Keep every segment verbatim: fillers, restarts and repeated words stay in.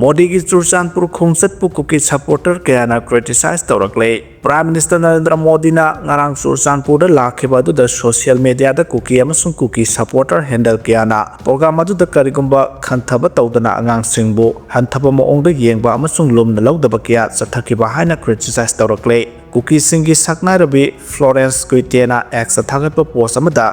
ꯃꯣꯗꯤꯒꯤ ꯆꯨꯔꯆꯥꯟꯄꯨꯔ ꯈꯣꯡꯆꯠꯄꯨ ꯀꯨꯀꯤ supporter ꯀꯌꯥꯅ criticize ꯇꯧꯔꯛꯂꯦ꯫ Prime Minister Narendra ꯃꯣꯗꯤꯅ ꯉꯔꯥꯡ ꯆꯨꯔꯆꯥꯟꯄꯨꯔꯗ ꯂꯥꯛꯈꯤꯕ ꯑꯗꯨꯗ social media ꯗ ꯀꯨꯀꯤ ꯑꯃꯁꯨꯡ ꯀꯨꯀꯤ supporter handle ꯀꯌꯥꯅ program ꯑꯗꯨꯗ ꯀꯔꯤꯒꯨꯝꯕ ꯈꯟꯊꯕ ꯇꯧꯗꯅ ꯑꯉꯥꯡꯁꯤꯡꯕꯨ ꯍꯟꯊꯕ ꯃꯑꯣꯡꯗ ꯌꯦꯡꯕ ꯑꯃꯁꯨꯡ ꯂꯨꯝꯅ ꯂꯧꯗꯕ ꯀꯌꯥ ꯆꯠꯊꯈꯤꯕ ꯍꯥꯏꯅ criticize ꯇꯧꯔꯛꯂꯦ꯫ ꯀꯨꯀꯤꯁꯤꯡꯒꯤ ꯁꯛꯅꯥꯏꯔꯕꯤ ꯐ꯭ꯂꯣꯔꯦꯟꯁ ꯀꯨꯏꯇꯦꯅ X ꯇ ꯊꯥꯒꯠꯄ post ꯑꯃꯗ,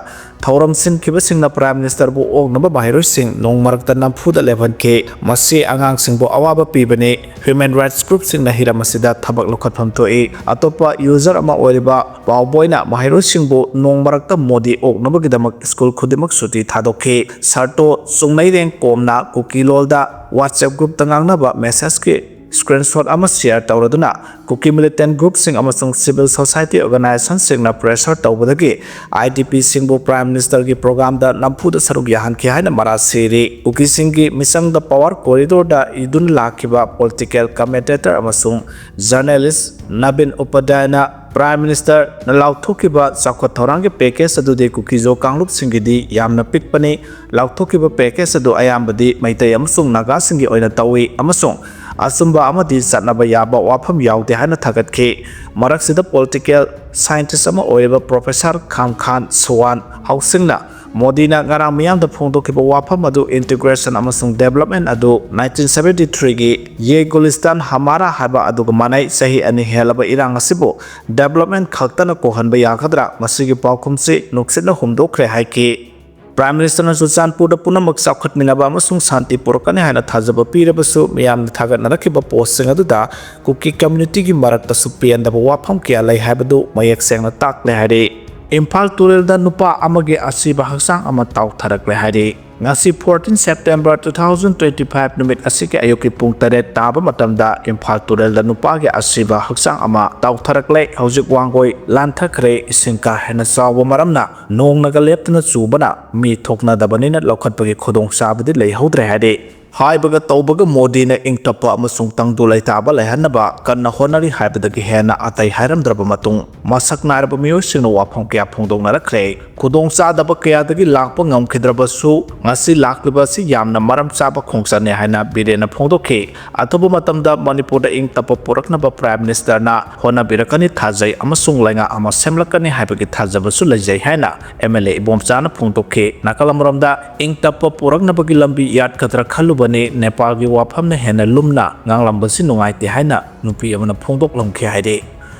"ꯊꯧꯔꯝ ꯁꯤꯟꯈꯤꯕꯁꯤꯡꯅ Prime Minister ꯕꯨ ꯑꯣꯛꯅꯕ ꯃꯍꯩꯔꯣꯏꯁꯤꯡ ꯅꯣꯡ ꯃꯔꯛꯇ ꯅꯝꯐꯨꯗ ꯂꯦꯞꯍꯟꯈꯤ꯫ ꯃꯁꯤ ꯑꯉꯥꯡꯁꯤꯡꯕꯨ ꯑꯋꯥꯕ ꯄꯤꯕꯅꯤ꯫ Human rights group ꯁꯤꯡꯅ ꯍꯤꯔꯝ ꯑꯁꯤꯗ ꯊꯕꯛ ꯂꯧꯈꯠꯐꯝ ꯊꯣꯛꯏ꯫" ꯑꯇꯣꯞꯄ user ꯑꯃ ꯑꯣꯏꯔꯤꯕ ꯄꯥꯎꯕꯣꯏꯅ ꯃꯍꯩꯔꯣꯏꯁꯤꯡꯕꯨ ꯅꯣꯡ ꯃꯔꯛꯇ ꯃꯣꯗꯤ ꯑꯣꯛꯅꯕꯒꯤꯗꯃꯛ school ꯈꯨꯗꯤꯡꯃꯛ ꯁꯨꯇꯤ ꯊꯥꯗꯣꯛꯈꯤ꯫ ꯁꯥꯔꯇꯣ ꯆꯨꯡꯅꯩꯔꯦꯡ ꯀꯣꯝꯅ ꯀꯨꯀꯤ ꯂꯣꯜꯗ WhatsApp group ꯇ ꯉꯥꯡꯅꯕ message ꯀꯤ screenshot ꯑꯃ share ꯇꯧꯔꯗꯨꯅ ꯀꯨꯀꯤ militant group ꯁꯤꯡ ꯑꯃꯁꯨꯡ civil society organization ꯁꯤꯡꯅ pressure ꯇꯧꯕꯗꯒꯤ I D P ꯁꯤꯡꯕꯨ Prime Minister ꯒꯤ program ꯗ ꯅꯝꯐꯨꯗ ꯁꯔꯨꯛ ꯌꯥꯍꯟꯈꯤ ꯍꯥꯏꯅ ꯃꯔꯥꯜ ꯁꯤꯔꯤ꯫ ꯀꯨꯀꯤꯁꯤꯡꯒꯤ ꯃꯤꯆꯪꯗ power corridor ꯗ ꯏꯗꯨꯅ ꯂꯥꯛꯈꯤꯕ political commentator ꯑꯃꯁꯨꯡ journalist ꯅꯕꯤꯟ ꯎꯄꯥꯙ꯭ꯌꯥꯌꯅ Prime Minister ꯅ ꯂꯥꯎꯊꯣꯛꯈꯤꯕ ꯆꯥꯎꯈꯠ ꯊꯧꯔꯥꯡꯒꯤ package ꯑꯗꯨꯗꯤ ꯀꯨꯀꯤꯖꯣ ꯀꯥꯡꯂꯨꯞꯁꯤꯡꯒꯤꯗꯤ ꯌꯥꯝꯅ ꯄꯤꯛꯄꯅꯤ꯫ ꯂꯥꯎꯊꯣꯛꯈꯤꯕ package ꯑꯗꯨ ꯑꯌꯥꯝꯕꯗꯤ ꯃꯩꯇꯩ ꯑꯃꯁꯨꯡ ꯅꯥꯒꯥꯁꯤꯡꯒꯤ ꯑꯣꯏꯅ ꯇꯧꯏ ꯑꯃꯁꯨꯡ ꯑꯆꯨꯝꯕ ꯑꯃꯗꯤ ꯆꯠꯅꯕ ꯌꯥꯕ ꯋꯥꯐꯝ ꯌꯥꯎꯗꯦ ꯍꯥꯏꯅ ꯊꯥꯒꯠꯈꯤ꯫ ꯃꯔꯛꯁꯤꯗ political scientist ꯑꯃ ꯑꯣꯏꯔꯤꯕ Professor ꯈꯥꯝꯈꯥꯟ ꯁꯨꯋꯥꯟ ꯍꯥꯎꯁꯤꯡꯅ ꯃꯣꯗꯤꯅ ꯉꯔꯥꯡ ꯃꯤꯌꯥꯝꯗ ꯐꯣꯡꯗꯣꯛꯈꯤꯕ ꯋꯥꯐꯝ ꯑꯗꯨ integration ꯑꯃꯁꯨꯡ development ꯑꯗꯨ nineteen seventy three ꯒꯤ "ꯌꯦ ꯒꯨꯂꯤꯁꯇꯥꯟ ꯍꯃꯥꯔꯥ" ꯍꯥꯏꯕ ꯑꯗꯨꯒ ꯃꯥꯟꯅꯩ꯫ ꯆꯍꯤ ꯑꯅꯤ ꯍꯦꯜꯂꯕ ꯏꯔꯥꯡ ꯑꯁꯤꯕꯨ development ꯈꯛꯇꯅ ꯀꯣꯛꯍꯟꯕ ꯌꯥꯒꯗ꯭ꯔꯥ? ꯃꯁꯤꯒꯤ ꯄꯥꯎꯈꯨꯝꯁꯤ ꯅꯨꯡꯁꯤꯠꯅ ꯍꯨꯝꯗꯣꯛꯈ꯭ꯔꯦ ꯍꯥꯏꯈꯤ꯫ Prime Minister ꯅ ꯆꯨꯔꯆꯥꯟꯄꯨꯔꯗ ꯄꯨꯝꯅꯃꯛ ꯆꯥꯎꯈꯠꯃꯤꯟꯅꯕ ꯑꯃꯁꯨꯡ ꯁꯥꯟꯇꯤ ꯄꯨꯔꯛꯀꯅꯤ ꯍꯥꯏꯅ ꯊꯥꯖꯕ ꯄꯤꯔꯕꯁꯨ, ꯃꯤꯌꯥꯝꯅ ꯊꯥꯒꯠꯅꯔꯛꯈꯤꯕ post ꯁꯤꯡ ꯑꯗꯨꯗ ꯀꯨꯀꯤ community ꯒꯤ ꯃꯔꯛꯇꯁꯨ ꯄꯦꯟꯗꯕ ꯋꯥꯐꯝ ꯀꯌꯥ ꯂꯩ ꯍꯥꯏꯕꯗꯨ ꯃꯌꯦꯛ ꯁꯦꯡꯅ ꯇꯥꯛꯂꯦ ꯍꯥꯏꯔꯤ꯫ ꯏꯝꯐꯥꯜ ꯇꯨꯔꯦꯜꯗ ꯅꯨꯄꯥ ꯑꯃꯒꯤ ꯑꯁꯤꯕ ꯍꯛꯆꯥꯡ ꯑꯃ ꯇꯥꯎꯊꯔꯛꯂꯦ ꯍꯥꯏꯔꯤ꯫ ꯉꯁꯤ fourteen September two thousand twenty five ꯅꯨꯃꯤꯠ ꯑꯁꯤꯒꯤ ꯑꯌꯨꯛꯀꯤ ꯄꯨꯡ ꯇꯔꯦꯠ ꯇꯥꯕ ꯃꯇꯝꯗ ꯏꯝꯐꯥꯜ ꯇꯨꯔꯦꯜꯗ ꯅꯨꯄꯥꯒꯤ ꯑꯁꯤꯕ ꯍꯛꯆꯥꯡ ꯑꯃ ꯇꯥꯎꯊꯔꯛꯂꯦ꯫ ꯍꯧꯖꯤꯛ ꯋꯥꯡꯒꯣꯏ ꯂꯥꯟꯊꯈ꯭ꯔꯦ꯫ ꯏꯁꯤꯡ ꯀꯥ ꯍꯦꯟꯅ ꯆꯥꯎꯕ ꯃꯔꯝꯅ ꯅꯣꯡꯅꯒ ꯂꯦꯞꯇꯅ ꯆꯨꯕꯅ ꯃꯤ ꯊꯣꯛꯅꯗꯕꯅꯤꯅ ꯂꯧꯈꯠꯄꯒꯤ ꯈꯨꯗꯣꯡꯆꯥꯕꯗꯤ ꯂꯩꯍꯧꯗ꯭ꯔꯦ ꯍꯥꯏꯔꯤ꯫ ꯍꯥꯏꯕꯒ ꯇꯧꯕꯒ ꯃꯣꯗꯤꯅ ꯏꯪ ꯇꯞꯄ ꯑꯃꯁꯨꯡ ꯇꯪꯗꯨ ꯂꯩꯇꯥꯕ ꯂꯩꯍꯟꯅꯕ ꯀꯟꯅ ꯍꯣꯠꯅꯔꯤ ꯍꯥꯏꯕꯗꯒꯤ ꯍꯦꯟꯅ ꯑꯇꯩ ꯍꯥꯏꯔꯝꯗ꯭ꯔꯕ ꯃꯇꯨꯡ, ꯃꯁꯛ ꯅꯥꯏꯔꯕ ꯃꯤꯑꯣꯏꯁꯤꯡꯅ ꯋꯥꯐꯝ ꯀꯌꯥ ꯐꯣꯡꯗꯣꯛꯅꯔꯛꯈ꯭ꯔꯦ꯫ ꯈꯨꯗꯣꯡꯆꯥꯗꯕ ꯀꯌꯥꯗꯒꯤ ꯂꯥꯛꯄ ꯉꯝꯈꯤꯗ꯭ꯔꯕꯁꯨ, ꯉꯁꯤ ꯂꯥꯛꯂꯤꯕ ꯑꯁꯤ ꯌꯥꯝꯅ ꯃꯔꯝ ꯆꯥꯕ ꯈꯣꯡꯆꯠꯅꯤ ꯍꯥꯏꯅ ꯕꯤꯔꯦꯟꯅ ꯐꯣꯡꯗꯣꯛꯈꯤ꯫ ꯑꯊꯨꯕ ꯃꯇꯝꯗ ꯃꯅꯤꯄꯨꯔꯗ ꯏꯪ ꯇꯞꯄ ꯄꯨꯔꯛꯅꯕ Prime Ministerꯅ ꯍꯣꯠꯅꯕꯤꯔꯛꯀꯅꯤ ꯊꯥꯖꯩ ꯑꯃꯁꯨꯡ ꯂꯩꯉꯥꯛ ꯑꯃ ꯁꯦꯝꯂꯛꯀꯅꯤ ꯍꯥꯏꯕꯒꯤ ꯊꯥꯖꯕꯁꯨ ꯂꯩꯖꯩ ꯍꯥꯏꯅ MLA ꯏꯕꯣꯝꯆꯥꯅ ꯐꯣꯡꯗꯣꯛꯈꯤ꯫ ꯅꯥꯀꯜ ꯑꯃꯔꯣꯝꯗ, ꯏꯪ ꯇꯞꯄ ꯄꯨꯔꯛꯅꯕꯒꯤ ꯂꯝꯕꯤ ꯌꯥꯠꯀꯗ꯭ꯔꯥ ꯈꯜꯂꯨꯕꯅꯤ, ꯅꯦꯄꯥꯜꯒꯤ ꯋꯥꯐꯝꯅ ꯍꯦꯟꯅ ꯂꯨꯝꯅ ꯉꯥꯡꯂꯝꯕꯁꯤ ꯅꯨꯡꯉꯥꯏꯇꯦ ꯍꯥꯏꯅ ꯅꯨꯄꯤ ꯑꯃꯅ ꯐꯣꯡꯗꯣꯛꯂꯝꯈꯤ ꯍꯥꯏꯔꯤ꯫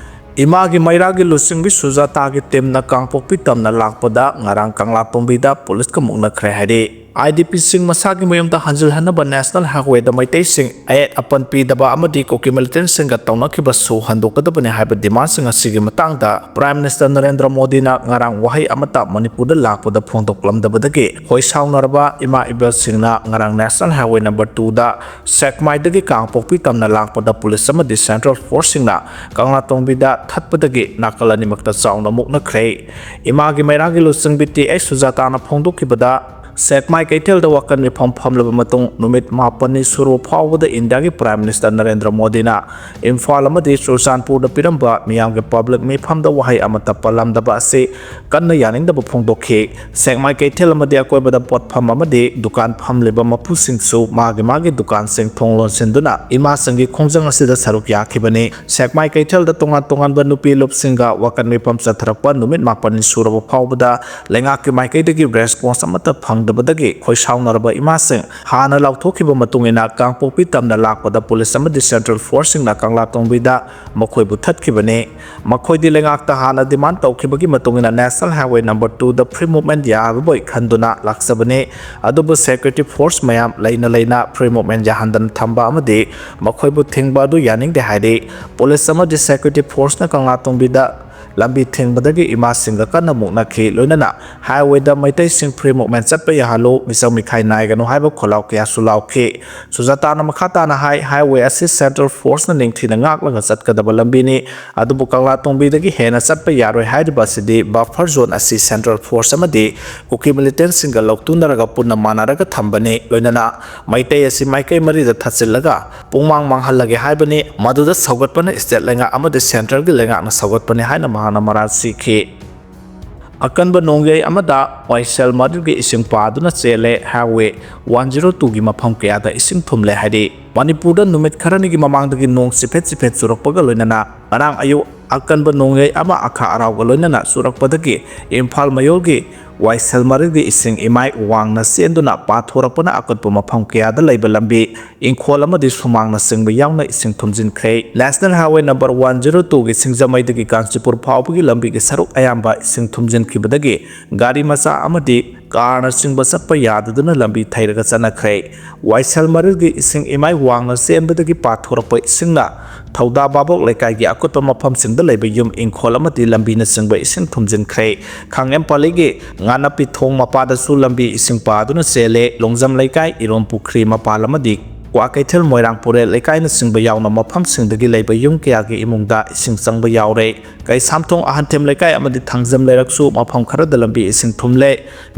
ꯏꯃꯥꯒꯤ ꯃꯩꯔꯥꯒꯤ ꯂꯨꯆꯤꯡꯕꯤ ꯁꯨꯖꯥꯇꯥꯒꯤ ꯇꯤꯝꯅ ꯀꯥꯡꯄꯣꯛꯄꯤ ꯇꯝꯅ ꯂꯥꯛꯄꯗ ꯉꯔꯥꯡ ꯀꯪꯂꯥꯇꯣꯡꯕꯤꯗ ꯄꯨꯂꯤꯁꯀ ꯃꯨꯛꯅꯈ꯭ꯔꯦ ꯍꯥꯏꯔꯤ꯫ IDPꯁꯤꯡ ꯃꯁꯥꯒꯤ ꯃꯌꯨꯝꯗ ꯍꯟꯖꯤꯜꯍꯟꯅꯕ National Highwayꯗ ꯃꯩꯇꯩꯁꯤꯡ ꯑꯌꯦꯠ ꯑꯄꯟ ꯄꯤꯗꯕ ꯑꯃꯗꯤ ꯀꯨꯀꯤ militantꯁꯤꯡꯒ ꯇꯧꯅꯈꯤꯕꯁꯨ ꯍꯟꯗꯣꯛꯀꯗꯕꯅꯤ ꯍꯥꯏꯕ demandꯁꯤꯡ ꯑꯁꯤꯒꯤ ꯃꯇꯥꯡꯗ Prime Minister ꯅꯔꯦꯟꯗ꯭ꯔ ꯃꯣꯗꯤꯅ ꯉꯔꯥꯡ ꯋꯥꯍꯩ ꯑꯃꯠꯇ ꯃꯅꯤꯄꯨꯔꯗ ꯂꯥꯛꯄꯗ ꯐꯣꯡꯗꯣꯛꯂꯝꯗꯕꯗꯒꯤ ꯈꯣꯏ ꯁꯥꯎꯅꯔꯕ ꯏꯃꯥ ꯏꯕꯦꯜꯁꯤꯡꯅ ꯉꯔꯥꯡ National Highway number twoꯗ ꯁꯦꯛꯃꯥꯏꯗꯒꯤ ꯀꯥꯡꯄꯣꯛꯄꯤ ꯇꯝꯅ ꯂꯥꯛꯄꯗ ꯄꯨꯂꯤꯁ ꯑꯃꯗꯤ Central Forceꯁꯤꯡꯅ ꯀꯪꯂꯥꯇꯣꯡꯕꯤꯗ ꯊꯠꯄꯗꯒꯤ ꯅꯥꯀꯜ ꯑꯅꯤꯃꯛꯇ ꯆꯥꯎꯅ ꯃꯨꯛꯅꯈ꯭ꯔꯦ꯫ ꯏꯃꯥꯒꯤ ꯃꯩꯔꯥꯒꯤ ꯂꯨꯆꯤꯡꯕꯤ ꯇꯤ ꯑꯩꯆ ꯁꯨꯖꯥꯇꯥꯅ ꯐꯣꯡꯗꯣꯛꯈꯤꯕꯗ, ꯁꯦꯛꯃꯥꯏ ꯀꯩꯊꯦꯜꯗ ꯋꯥꯀꯟ ꯃꯤꯐꯝ ꯐꯝꯂꯕ ꯃꯇꯨꯡ ꯅꯨꯃꯤꯠ ꯃꯥꯄꯟꯅꯤ ꯁꯨꯔꯕ ꯐꯥꯎꯕꯗ ꯏꯟꯗꯤꯌꯥꯒꯤ Prime Minister ꯅꯔꯦꯟꯗ꯭ꯔ ꯃꯣꯗꯤꯅ ꯏꯝꯐꯥꯜ ꯑꯃꯗꯤ ꯆꯨꯔꯆꯥꯟꯄꯨꯔꯗ ꯄꯤꯔꯝꯕ ꯃꯤꯌꯥꯝꯒꯤ public ꯃꯤꯐꯝꯗ ꯋꯥꯍꯩ ꯑꯃꯠꯇ ꯄꯜꯂꯝꯗꯕ ꯑꯁꯤ ꯀꯟꯅ ꯌꯥꯅꯤꯡꯗꯕ ꯐꯣꯡꯗꯣꯛꯈꯤ꯫ ꯁꯦꯛꯃꯥꯏ ꯀꯩꯊꯦꯜ ꯑꯃꯗꯤ ꯑꯀꯣꯏꯕꯗ ꯄꯣꯠꯐꯝ ꯑꯃꯗꯤ ꯗꯨꯀꯥꯟ ꯐꯝꯂꯤꯕ ꯃꯄꯨꯁꯤꯡꯁꯨ ꯃꯥꯒꯤ ꯃꯥꯒꯤ ꯗꯨꯀꯥꯟꯁꯤꯡ ꯊꯣꯡ ꯂꯣꯟꯁꯤꯟꯗꯨꯅ ꯏꯃꯥꯁꯤꯡꯒꯤ ꯈꯣꯡꯖꯪ ꯑꯁꯤꯗ ꯁꯔꯨꯛ ꯌꯥꯈꯤꯕꯅꯤ꯫ ꯁꯦꯛꯃꯥꯏ ꯀꯩꯊꯦꯜꯗ ꯇꯣꯉꯥꯟ ꯇꯣꯉꯥꯟꯕ ꯅꯨꯄꯤ ꯂꯨꯞꯁꯤꯡꯒ ꯋꯥꯀꯟ ꯃꯤꯐꯝ ꯆꯠꯊꯔꯛꯄ ꯅꯨꯃꯤꯠ ꯃꯥꯄꯟꯅꯤ ꯁꯨꯔꯕ ꯐꯥꯎꯕꯗ ꯂꯩꯉꯥꯛꯀꯤ ꯃꯥꯏꯀꯩꯗꯒꯤ response ꯑꯃꯠꯇ ꯐꯪꯗꯕꯗꯒꯤ ꯈꯣꯏ ꯁꯥꯎꯅꯔꯕ ꯏꯃꯥꯁꯤꯡ ꯍꯥꯟꯅ ꯂꯥꯎꯊꯣꯛꯈꯤꯕ ꯃꯇꯨꯡ ꯏꯟꯅ ꯀꯥꯡꯄꯣꯛꯄꯤ ꯇꯝꯅ ꯂꯥꯛꯄꯗ ꯄꯨꯂꯤꯁ ꯑꯃꯗꯤ Central Forceꯁꯤꯡꯅ ꯀꯪꯂꯥꯇꯣꯡꯕꯤꯗ ꯃꯈꯣꯏꯕꯨ ꯊꯠꯈꯤꯕꯅꯤ꯫ ꯃꯈꯣꯏꯗꯤ ꯂꯩꯉꯥꯛꯇ ꯍꯥꯟꯅ demand ꯇꯧꯈꯤꯕꯒꯤ ꯃꯇꯨꯡ ꯏꯟꯅ National Highway number twoꯗ free movement ꯌꯥꯔꯔꯣꯏ ꯈꯟꯗꯨꯅ ꯂꯥꯛꯆꯕꯅꯤ꯫ ꯑꯗꯨꯕꯨ security force ꯃꯌꯥꯝ ꯂꯩꯅ ꯂꯩꯅ free movement ꯌꯥꯍꯟꯗꯅ ꯊꯝꯕ ꯑꯃꯗꯤ ꯃꯈꯣꯏꯕꯨ ꯊꯤꯡꯕ ꯑꯗꯨ ꯌꯥꯅꯤꯡꯗꯦ ꯍꯥꯏꯔꯤ꯫ ꯄꯨꯂꯤꯁ ꯑꯃꯗꯤ security forceꯅ ꯀꯪꯂꯥꯇꯣꯡꯕꯤꯗ ꯂꯝꯕꯤ ꯊꯤꯡꯕꯗꯒꯤ ꯏꯃꯥꯁꯤꯡꯒ ꯀꯟꯅ ꯃꯨꯛꯅꯈꯤ꯫ ꯂꯣꯏꯅꯅ highwayꯗ ꯃꯩꯇꯩꯁꯤꯡ free movement ꯆꯠꯄ ꯌꯥꯍꯜꯂꯨ, ꯃꯤꯆꯪ ꯃꯤꯈꯥꯏ ꯅꯥꯏꯒꯅꯨ ꯍꯥꯏꯕ ꯈꯣꯜꯂꯥꯎ ꯀꯌꯥꯁꯨ ꯂꯥꯎꯈꯤ꯫ ꯁꯨꯖꯥꯇꯥꯅ ꯃꯈꯥ ꯇꯥꯅ ꯍꯥꯏ, highway ꯑꯁꯤ central forceꯅ ꯅꯤꯡꯊꯤꯅ ꯉꯥꯛꯂꯒ ꯆꯠꯀꯗꯕ ꯂꯝꯕꯤꯅꯤ, ꯑꯗꯨꯕꯨ ꯀꯪꯂꯥꯇꯣꯡꯕꯤꯗꯒꯤ ꯍꯦꯟꯅ ꯆꯠꯄ ꯌꯥꯔꯣꯏ ꯍꯥꯏꯔꯤꯕ ꯑꯁꯤꯗꯤ buffer zone ꯑꯁꯤ central force ꯑꯃꯗꯤ ꯀꯨꯀꯤ militantꯁꯤꯡꯒ ꯂꯧꯇꯨꯅꯔꯒ ꯄꯨꯟꯅ ꯃꯥꯟꯅꯔꯒ ꯊꯝꯕꯅꯤ꯫ ꯂꯣꯏꯅꯅ ꯃꯩꯇꯩ ꯑꯁꯤ ꯃꯥꯏꯀꯩ ꯃꯔꯤꯗ ꯊꯠꯆꯤꯜꯂꯒ ꯄꯨꯡꯃꯥꯡ ꯃꯥꯡꯍꯜꯂꯒꯦ ꯍꯥꯏꯕꯅꯤ꯫ ꯃꯗꯨꯗ ꯁꯧꯒꯠꯄꯅ state ꯂꯩꯉꯥꯛ ꯑꯃꯗꯤ centralꯒꯤ ꯂꯩꯉꯥꯛꯅ ꯁꯧꯒꯠꯄꯅꯤ ꯍꯥꯏꯅ ꯃꯍꯥꯛꯅ ꯃꯔꯥꯜ ꯁꯤꯈꯤ꯫ ꯑꯀꯟꯕ ꯅꯣꯡꯌꯩ ꯑꯃꯗ ꯋꯥꯏꯁꯦꯜ ꯃꯔꯤꯜꯒꯤ ꯏꯁꯤꯡ ꯄꯥꯗꯨꯅ ꯆꯦꯜꯂꯦ꯫ Highway one zero twoꯒꯤ ꯃꯐꯝ ꯀꯌꯥꯗ ꯏꯁꯤꯡ ꯊꯨꯝꯂꯦ ꯍꯥꯏꯔꯤ꯫ ꯃꯅꯤꯄꯨꯔꯗ ꯅꯨꯃꯤꯠ ꯈꯔꯅꯤꯒꯤ ꯃꯃꯥꯡꯗꯒꯤ ꯅꯣꯡ ꯆꯤꯐꯦꯠ ꯆꯤꯐꯦꯠ ꯆꯨꯔꯛꯄꯒ ꯂꯣꯏꯅꯅ ꯉꯔꯥꯡ ꯑꯌꯨꯛ ꯑꯀꯟꯕ ꯅꯣꯡꯌꯩ ꯑꯃ ꯑꯈꯥ ꯑꯔꯥꯎꯒ ꯂꯣꯏꯅꯅ ꯆꯨꯔꯛꯄꯗꯒꯤ ꯏꯝꯐꯥꯜ ꯃꯌꯣꯜꯒꯤ ꯋꯥꯏꯁꯦꯜ ꯃꯔꯤꯜꯒꯤ ꯏꯁꯤꯡ ꯏꯃꯥꯏ ꯋꯥꯡꯅ ꯆꯦꯟꯗꯨꯅ ꯄꯥꯊꯣꯔꯛꯄꯅ ꯑꯀꯨꯠꯄ ꯃꯐꯝ ꯀꯌꯥꯗ ꯂꯩꯕ ꯂꯝꯕꯤ, ꯏꯪꯈꯣꯜ ꯑꯃꯗꯤ ꯁꯨꯃꯥꯡꯅꯆꯤꯡꯕ ꯌꯥꯎꯅ ꯏꯁꯤꯡ ꯊꯨꯝꯖꯤꯟꯈ꯭ꯔꯦ꯫ National Highway number one zero twoꯒꯤ ꯁꯤꯡꯖꯃꯩꯗꯒꯤ Kanchipur ꯐꯥꯎꯕꯒꯤ ꯂꯝꯕꯤꯒꯤ ꯁꯔꯨꯛ ꯑꯌꯥꯝꯕ ꯏꯁꯤꯡ ꯊꯨꯝꯖꯤꯟꯈꯤꯕꯗꯒꯤ ꯒꯥꯔꯤ ꯃꯆꯥ ꯑꯃꯗꯤ ꯀꯥꯔꯅꯆꯤꯡꯕ ꯆꯠꯄ ꯌꯥꯗꯗꯨꯅ ꯂꯝꯕꯤ ꯊꯩꯔꯒ ꯆꯠꯅꯈ꯭ꯔꯦ꯫ ꯋꯥꯏꯁꯦꯜ ꯃꯔꯤꯜꯒꯤ ꯏꯁꯤꯡ ꯏꯃꯥꯏ ꯋꯥꯡꯅ ꯆꯦꯟꯕꯗꯒꯤ ꯄꯥꯊꯣꯔꯛꯄ ꯏꯁꯤꯡꯅ ꯊꯧꯗꯥ ꯚꯥꯕꯣꯛ ꯂꯩꯀꯥꯏꯒꯤ ꯑꯀꯨꯠꯄ ꯃꯐꯝꯁꯤꯡꯗ ꯂꯩꯕ ꯌꯨꯝ, ꯏꯪꯈꯣꯜ ꯑꯃꯗꯤ ꯂꯝꯕꯤꯅꯆꯤꯡꯕ ꯏꯁꯤꯡ ꯊꯨꯝꯖꯤꯟꯈ꯭ꯔꯦ꯫ ꯈꯥꯡꯉꯦꯝ ꯄꯜꯂꯤꯒꯤ ꯉꯥꯅꯞꯄꯤ ꯊꯣꯡ ꯃꯄꯥꯗꯁꯨ ꯂꯝꯕꯤ ꯏꯁꯤꯡ ꯄꯥꯗꯨꯅ ꯆꯦꯜꯂꯦ꯫ ꯂꯣꯡꯖꯝ ꯂꯩꯀꯥꯏ, ꯏꯔꯣꯝ ꯄꯨꯈ꯭ꯔꯤ ꯃꯄꯥꯜ ꯑꯃꯗꯤ ꯀ꯭ꯋꯥꯀꯩꯊꯦꯜ, ꯃꯣꯏꯔꯥꯡ ꯄꯨꯔꯦꯜ ꯂꯩꯀꯥꯏꯅꯆꯤꯡꯕ ꯌꯥꯎꯅ ꯃꯐꯝꯁꯤꯡꯗꯒꯤ ꯂꯩꯕ ꯌꯨꯝ ꯀꯌꯥꯒꯤ ꯏꯃꯨꯡꯗ ꯏꯁꯤꯡ ꯆꯪꯕ ꯌꯥꯎꯔꯦ꯫ ꯀꯩꯁꯥꯝꯊꯣꯡ ꯑꯍꯟꯊꯦꯝ ꯂꯩꯀꯥꯏ ꯑꯃꯗꯤ ꯊꯥꯡꯖꯝ ꯂꯩꯔꯛꯁꯨ ꯃꯐꯝ ꯈꯔꯗ ꯂꯝꯕꯤ ꯏꯁꯤꯡ ꯊꯨꯝꯂꯦ꯫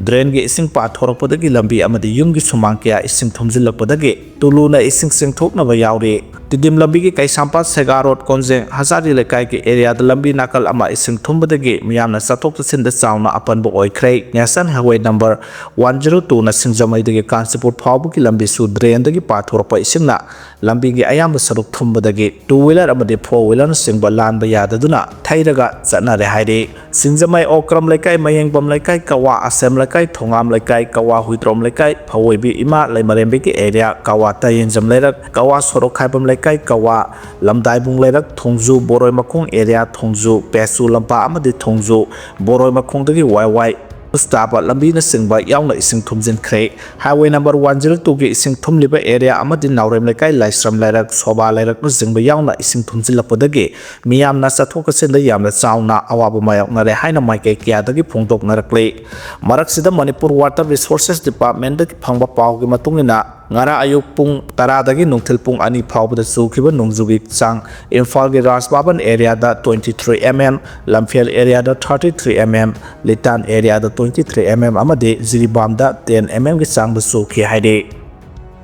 ꯗ꯭ꯔꯦꯟꯒꯤ ꯏꯁꯤꯡ ꯄꯥꯊꯣꯔꯛꯄꯗꯒꯤ ꯂꯝꯕꯤ ꯑꯃꯗꯤ ꯌꯨꯝꯒꯤ ꯁꯨꯃꯥꯡ ꯀꯌꯥ ꯏꯁꯤꯡ ꯊꯨꯝꯖꯤꯜꯂꯛꯄꯗꯒꯤ ꯇꯨꯂꯨꯅ ꯏꯁꯤꯡ ꯆꯤꯡꯊꯣꯛꯅꯕ ꯌꯥꯎꯔꯤ꯫ ꯇꯤꯗꯤꯝ ꯂꯝꯕꯤꯒꯤ ꯀꯩꯁꯥꯝꯄꯥꯠ ꯁꯦꯒꯥ ꯔꯣꯗ ꯀꯣꯟꯖꯦꯡ ꯍꯖꯥꯔꯤ ꯂꯩꯀꯥꯏꯒꯤ ꯑꯦꯔꯤꯌꯥꯗ ꯂꯝꯕꯤ ꯅꯥꯀꯜ ꯑꯃ ꯏꯁꯤꯡ ꯊꯨꯝꯕꯗꯒꯤ ꯃꯤꯌꯥꯝꯅ ꯆꯠꯊꯣꯛ ꯆꯠꯁꯤꯟꯗ ꯆꯥꯎꯅ ꯑꯄꯟꯕ ꯑꯣꯏꯈ꯭ꯔꯦ꯫ National Highway number one zero twoꯅ ꯁꯤꯡꯖꯃꯩꯗꯒꯤ Kanchipur ꯐꯥꯎꯕꯒꯤ ꯂꯝꯕꯤꯁꯨ ꯗ꯭ꯔꯦꯟꯗꯒꯤ ꯄꯥꯊꯣꯔꯛꯄ ꯏꯁꯤꯡꯅ ꯂꯝꯕꯤꯒꯤ ꯑꯌꯥꯝꯕ ꯁꯔꯨꯛ ꯊꯨꯝꯕꯗꯒꯤ two wheeler ꯑꯃꯗꯤ four wheelerꯅꯆꯤꯡꯕ ꯂꯥꯟꯕ ꯌꯥꯗꯗꯨꯅ ꯊꯩꯔꯒ ꯆꯠꯅꯔꯦ ꯍꯥꯏꯔꯤ꯫ ꯁꯤꯡꯖꯃꯩ ꯑꯣꯀ꯭ꯔꯝ ꯂꯩꯀꯥꯏ, ꯃꯌꯦꯡꯕꯝ ꯂꯩꯀꯥꯏ, ꯀꯋꯥ ꯑꯁꯦꯝ ꯂꯩꯀꯥꯏ, ꯊꯣꯉꯥꯝ ꯂꯩꯀꯥꯏ, ꯀꯋꯥ ꯍꯨꯏꯗ꯭ꯔꯣꯝ ꯂꯩꯀꯥꯏ, ꯐꯧꯑꯣꯏꯕꯤ ꯏꯃꯥ ꯂꯩꯃꯔꯦꯝꯕꯤꯒꯤ ꯑꯦꯔꯤꯌꯥ, ꯀꯋꯥ ꯇꯌꯦꯟꯖꯝ ꯂꯩꯔꯛ, ꯀꯋꯥ ꯁꯣꯔꯣꯛ ꯈꯥꯏꯕꯝ ꯂꯩꯀꯥꯏ, ꯀꯋꯥ ꯂꯝꯗꯥꯏꯕꯨꯡ ꯂꯩꯔꯛ, ꯊꯣꯡꯖꯨ, ꯕꯣꯔꯣꯏ ꯃꯈꯣꯡ ꯑꯦꯔꯤꯌꯥ, ꯊꯣꯡꯖꯨ, ꯄꯦꯁꯨ ꯂꯝꯄꯥꯛ ꯑꯃꯗꯤ ꯊꯣꯡꯖꯨ, ꯕꯣꯔꯣꯏ ꯃꯈꯣꯡꯗꯒꯤ ꯋꯥꯏ ꯋꯥꯏ ꯇꯥꯕ ꯂꯝꯕꯤꯅꯆꯤꯡꯕ ꯌꯥꯎꯅ ꯏꯁꯤꯡ ꯊꯨꯝꯖꯤꯟꯈ꯭ꯔꯦ꯫ Highway number one zero two ꯒꯤ ꯏꯁꯤꯡ ꯊꯨꯝꯂꯤꯕ area ꯑꯃꯗꯤ ꯅꯥꯎꯔꯦꯝ ꯂꯩꯀꯥꯏ, ꯂꯥꯏꯁ꯭ꯔꯝ ꯂꯩꯔꯛ, ꯁꯣꯕꯥ ꯂꯩꯔꯛꯅꯆꯤꯡꯕ ꯌꯥꯎꯅ ꯏꯁꯤꯡ ꯊꯨꯝꯖꯤꯜꯂꯛꯄꯗꯒꯤ ꯃꯤꯌꯥꯝꯅ ꯆꯠꯊꯣꯛ ꯆꯠꯁꯤꯟꯗ ꯌꯥꯝꯅ ꯆꯥꯎꯅ ꯑꯋꯥꯕ ꯃꯥꯌꯣꯛꯅꯔꯦ ꯍꯥꯏꯅ ꯃꯥꯏꯀꯩ ꯀꯌꯥꯗꯒꯤ ꯐꯣꯡꯗꯣꯛꯅꯔꯛꯂꯤ꯫ ꯃꯔꯛꯁꯤꯗ ꯃꯅꯤꯄꯨꯔ Water Resources Department ꯇꯒꯤ ꯐꯪꯕ ꯄꯥꯎꯒꯤ ꯃꯇꯨꯡ ꯏꯟꯅ, ꯉꯔꯥꯡ ꯑꯌꯨꯛ ꯄꯨꯡ ꯇꯔꯥꯗꯒꯤ ꯅꯨꯡꯊꯤꯜ ꯄꯨꯡ ꯑꯅꯤ ꯐꯥꯎꯕꯗ ꯆꯨꯈꯤꯕ ꯅꯣꯡꯖꯨꯒꯤ ꯆꯥꯡ ꯏꯝꯐꯥꯜꯒꯤ ꯔꯥꯖ ꯚꯕꯟ area ꯗ twenty three M M, ꯂꯝꯐꯦꯜ area ꯗ thirty three M M, ꯂꯤꯇꯥꯟ area ꯗ twenty three M M ꯑꯃꯗꯤ ꯖꯤꯔꯤꯕꯥꯝꯗ ten M M ꯒꯤ ꯆꯥꯡꯗ ꯆꯨꯈꯤ ꯍꯥꯏꯔꯤ꯫